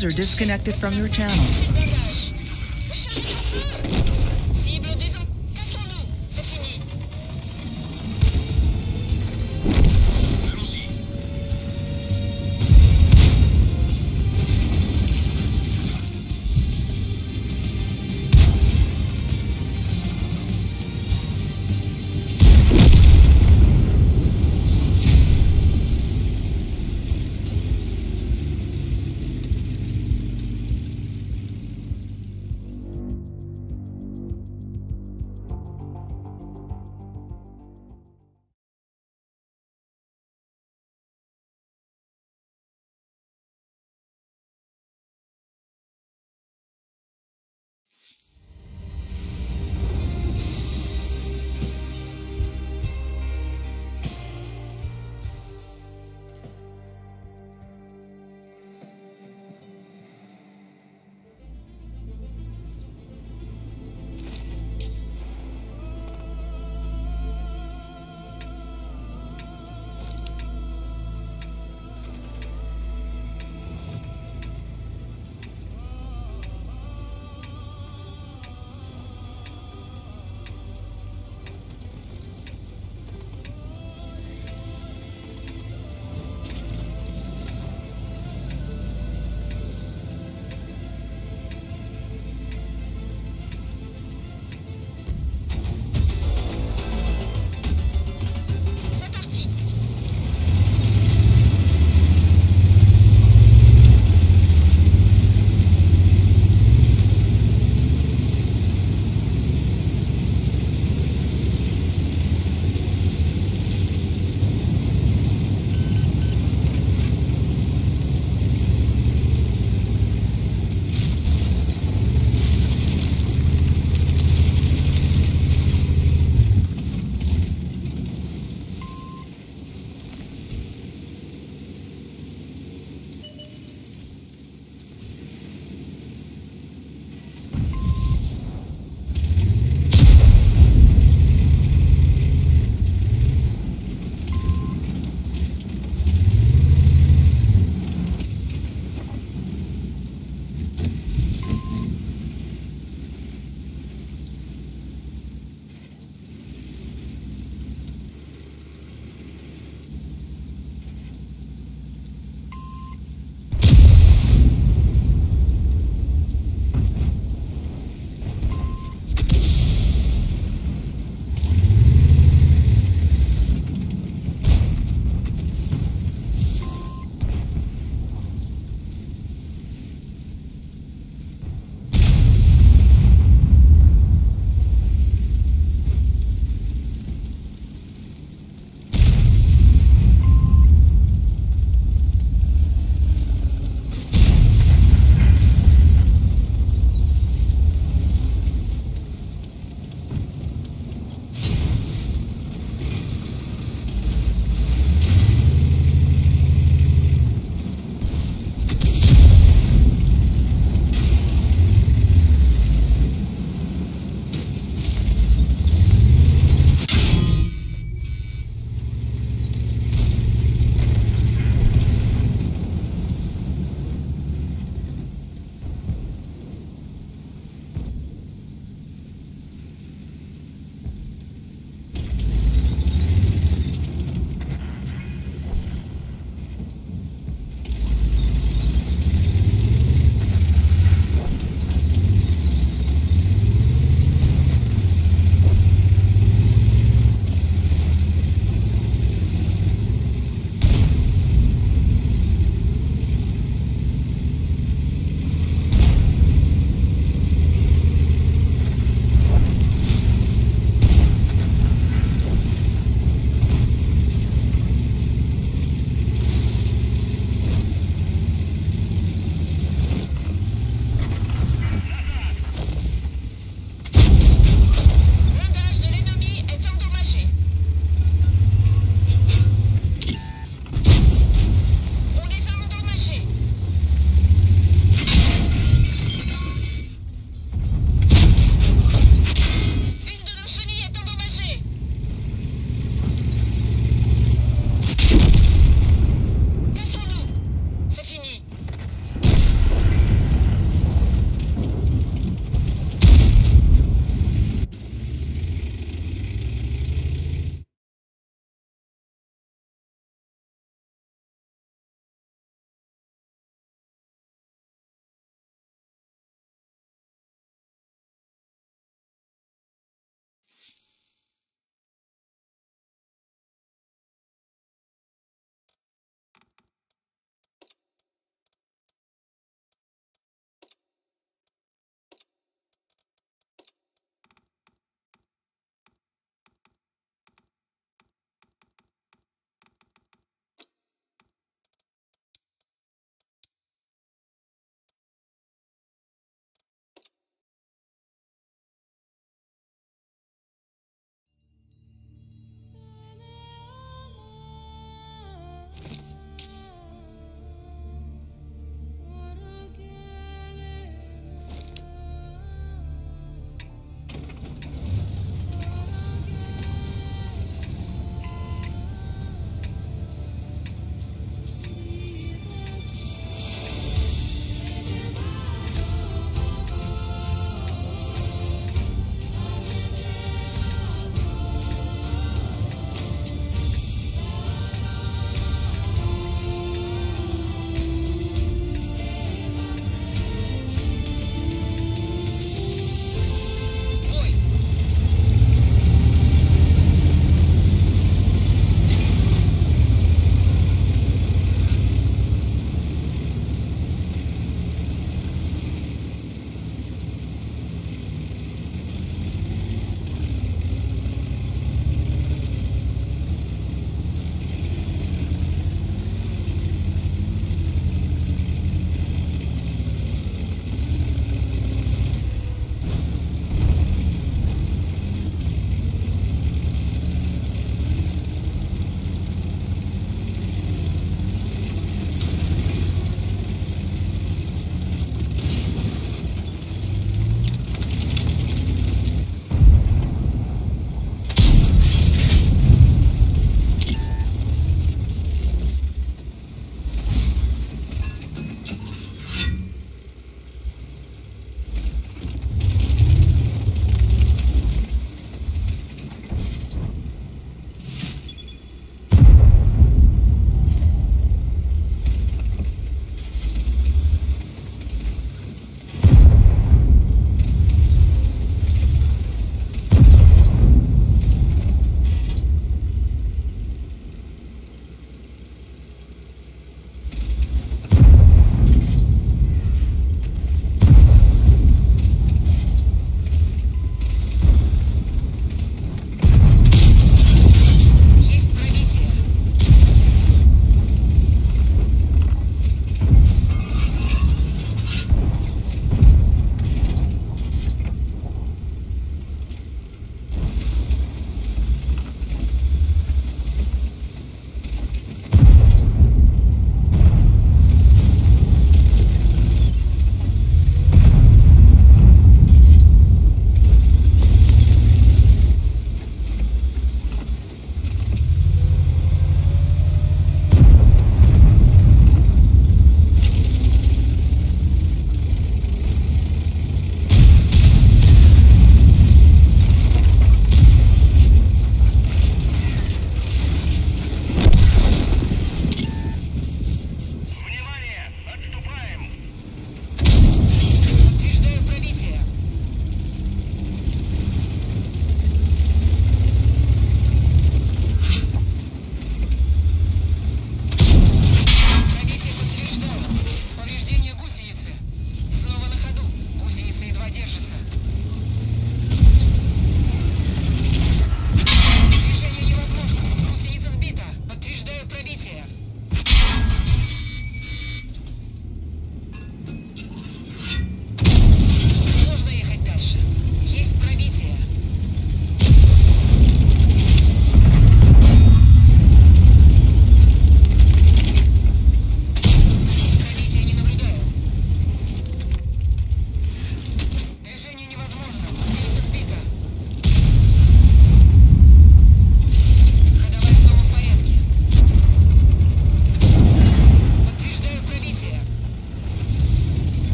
User disconnected from your channel.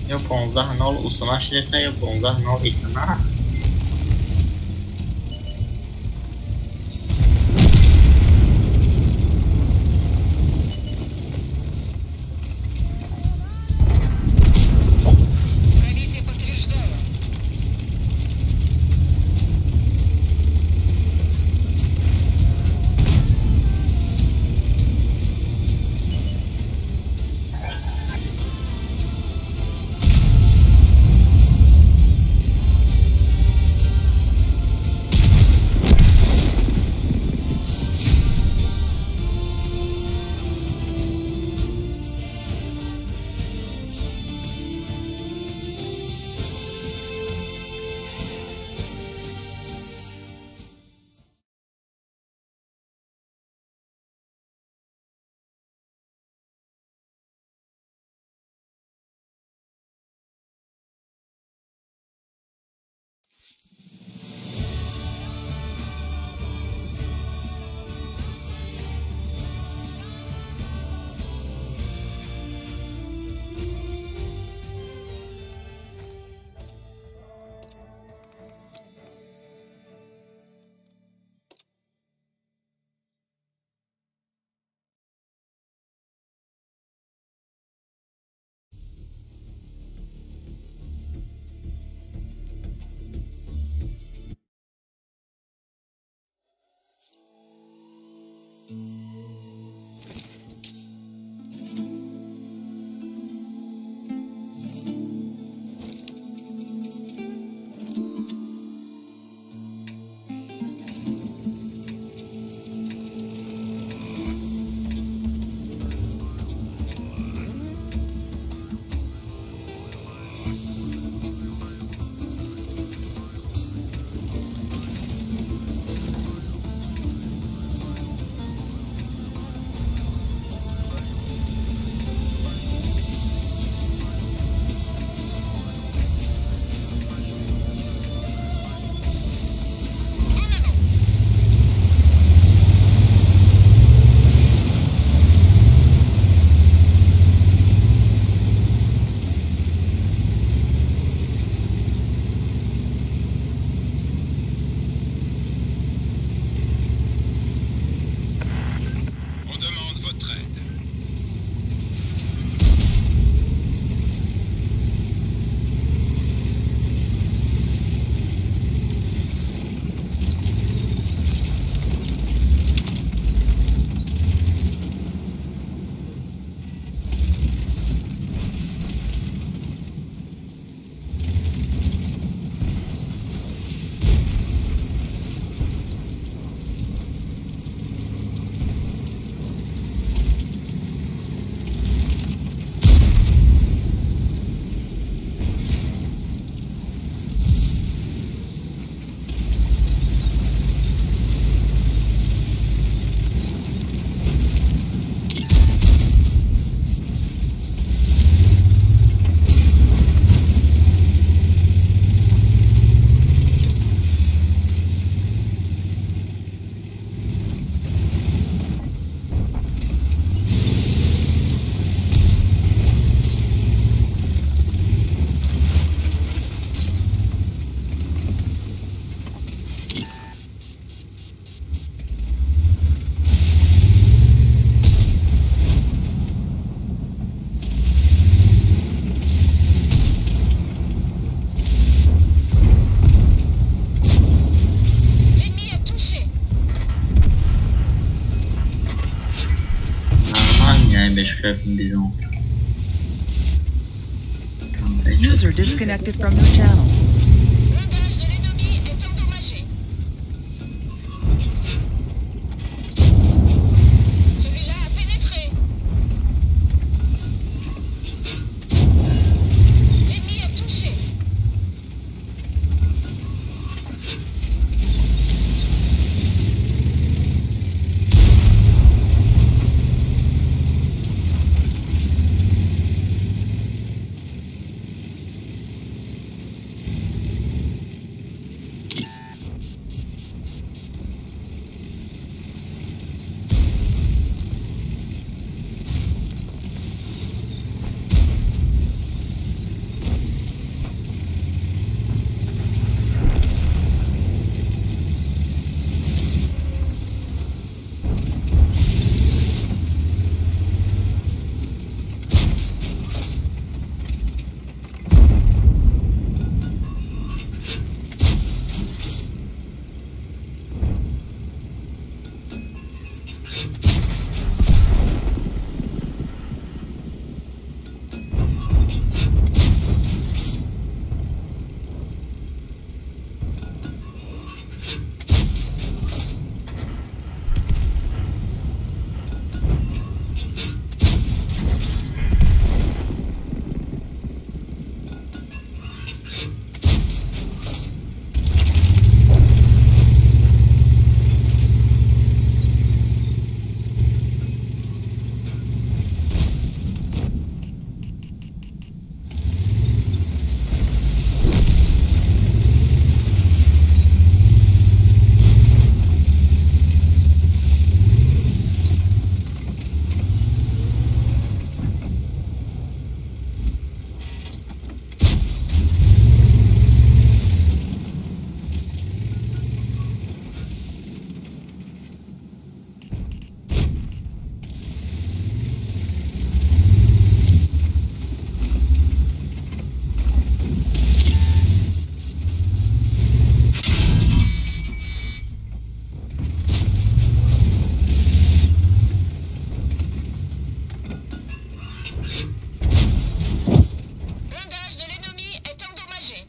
Ё 15-0 усуна шидеса, ё 15-0 исуна. User disconnected from your channel. Blindage de l'ennemi est endommagé.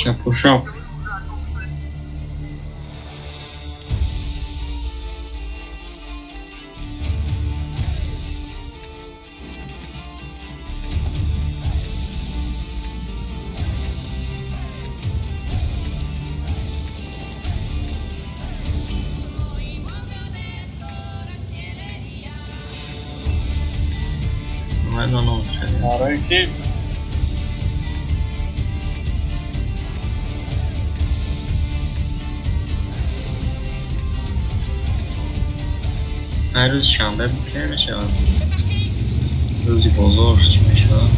Чапушок. Барои ки ҳар рӯз шанбе ки мешавад? Рӯзи бозор чӣ мешавад?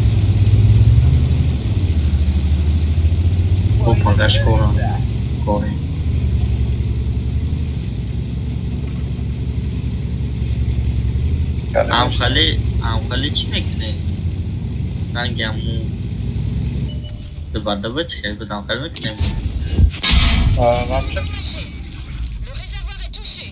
Бо пагаш корам корем. Амхали амхали чӣ мекунед? Ранги аму дубадаба чӣ хел буд, амхали мекунем? Вообще. Le réservoir est touché.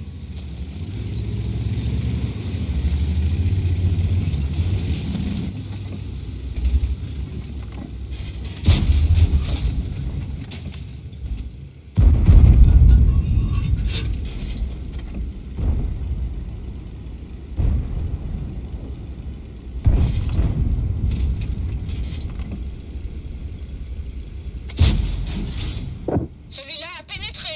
Celui-là a pénétré.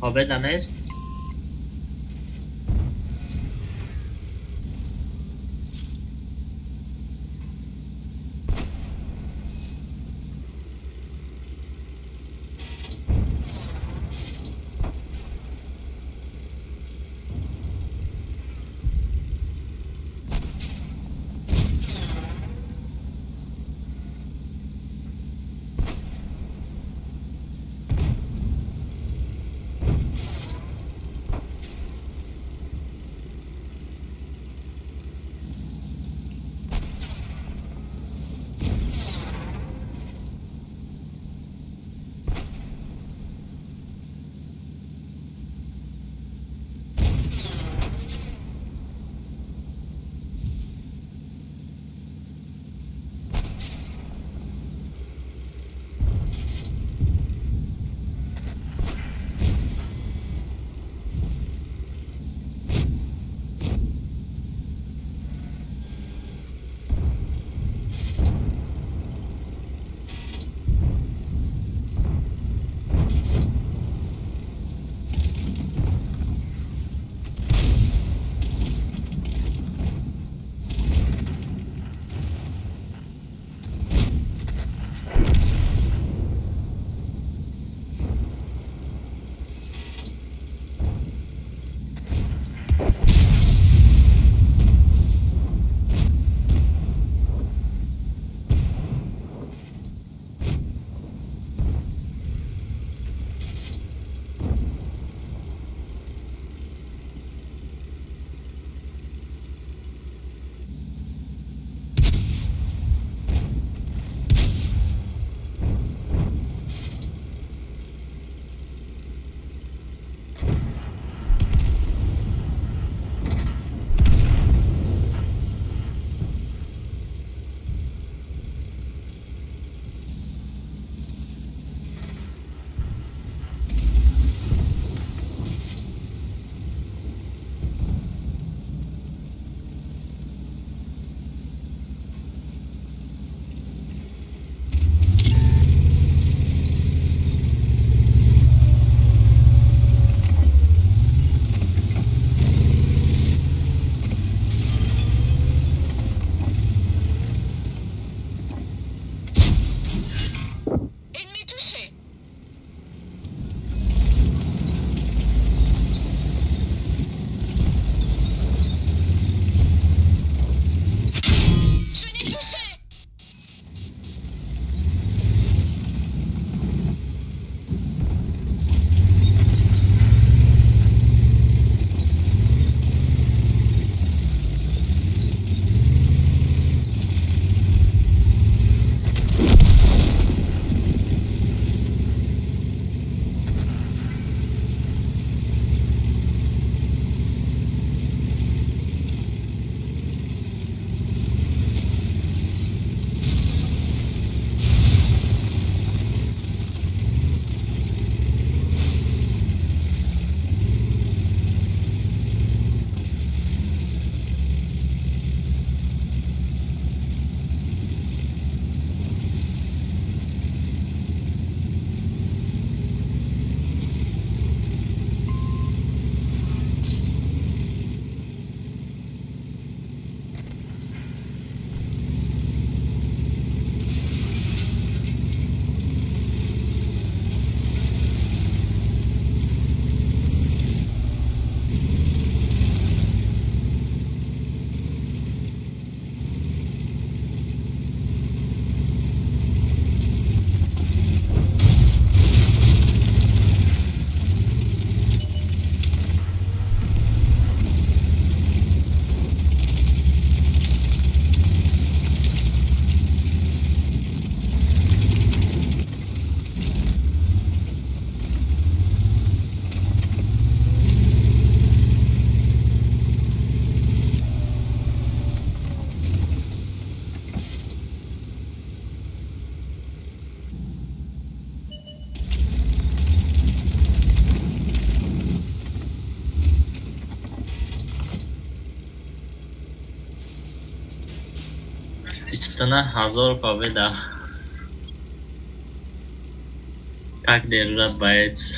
Победа нест? 29 000 победа. Как держать боец?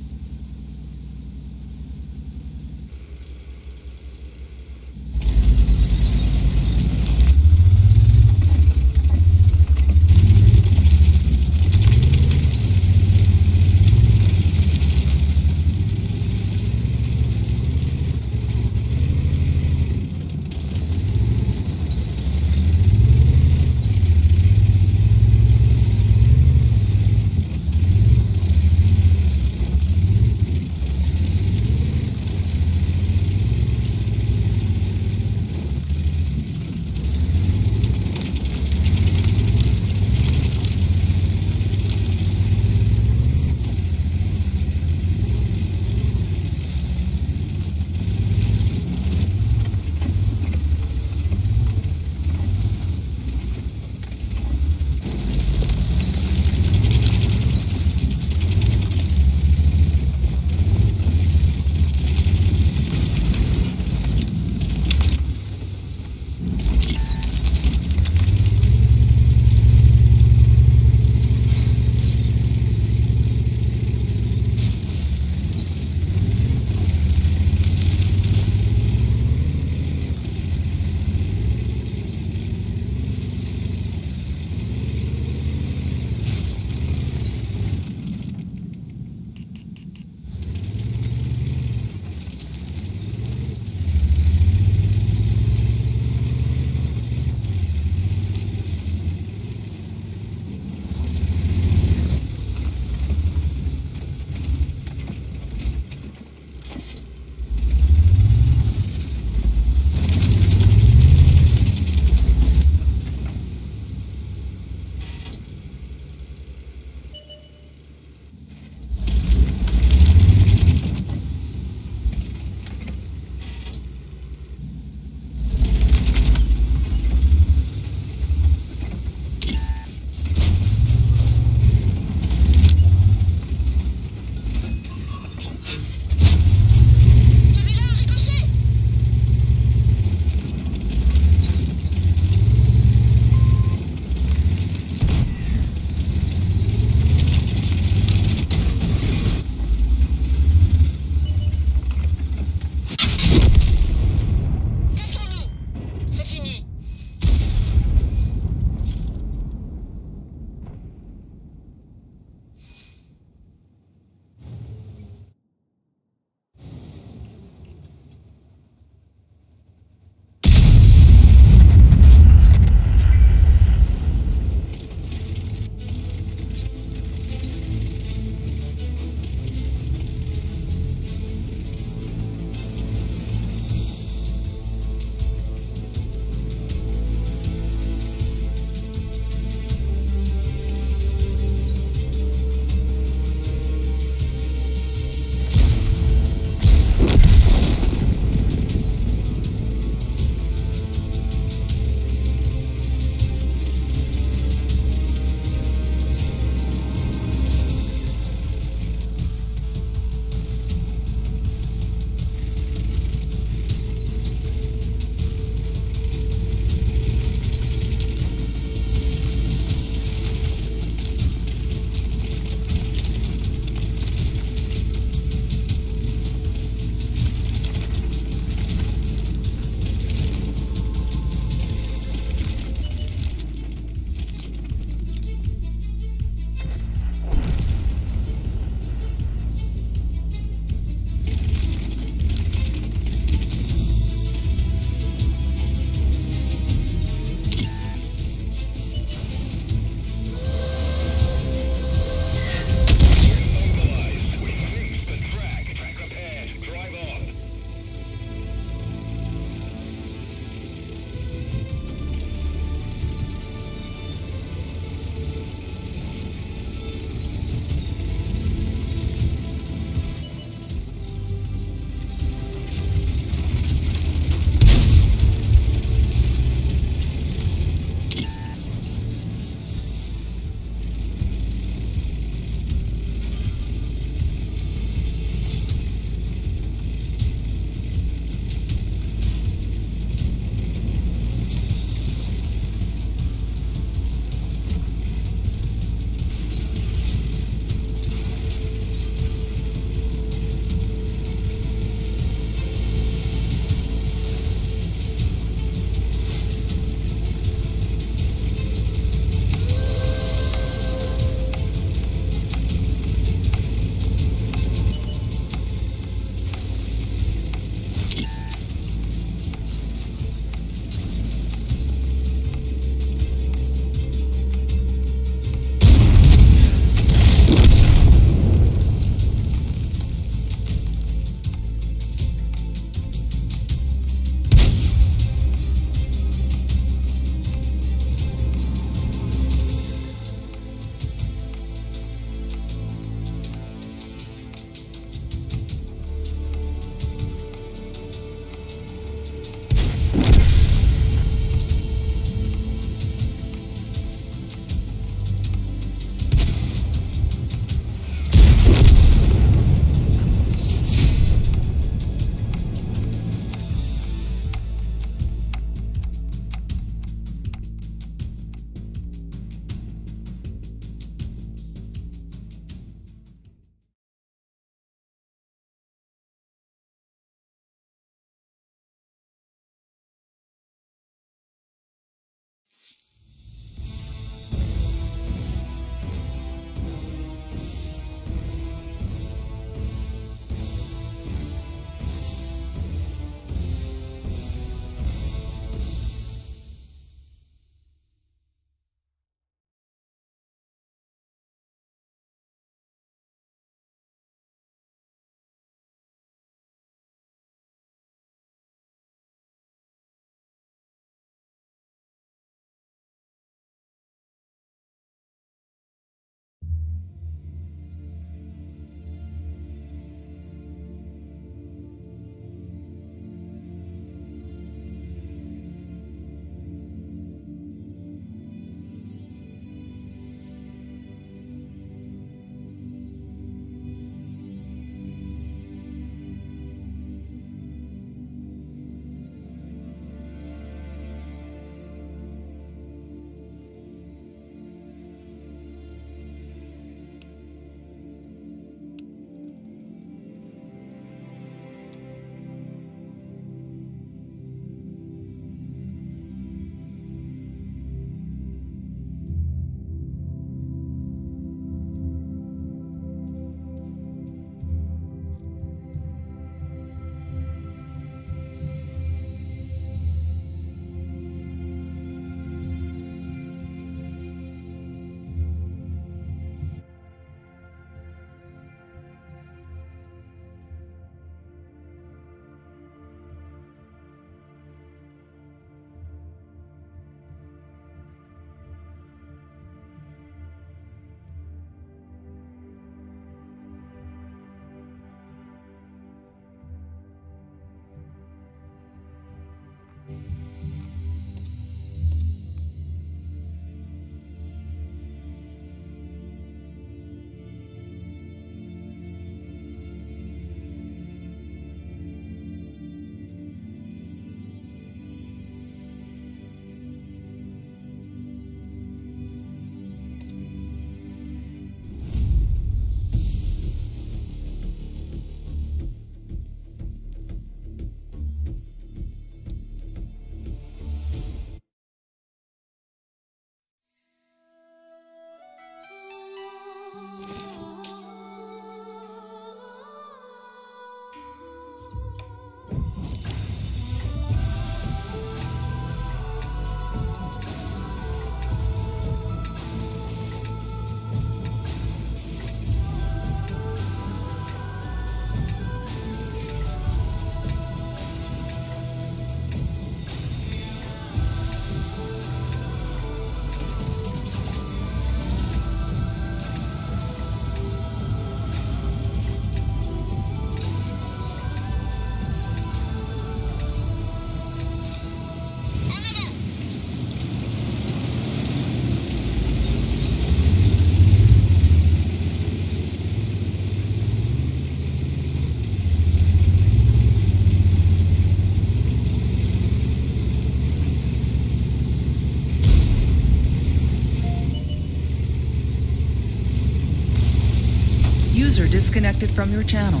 User disconnected from your channel.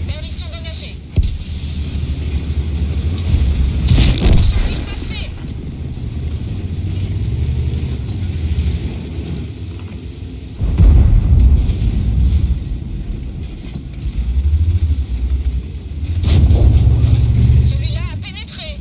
Permission d'engager. Sont-ils passés? Celui-là a pénétré.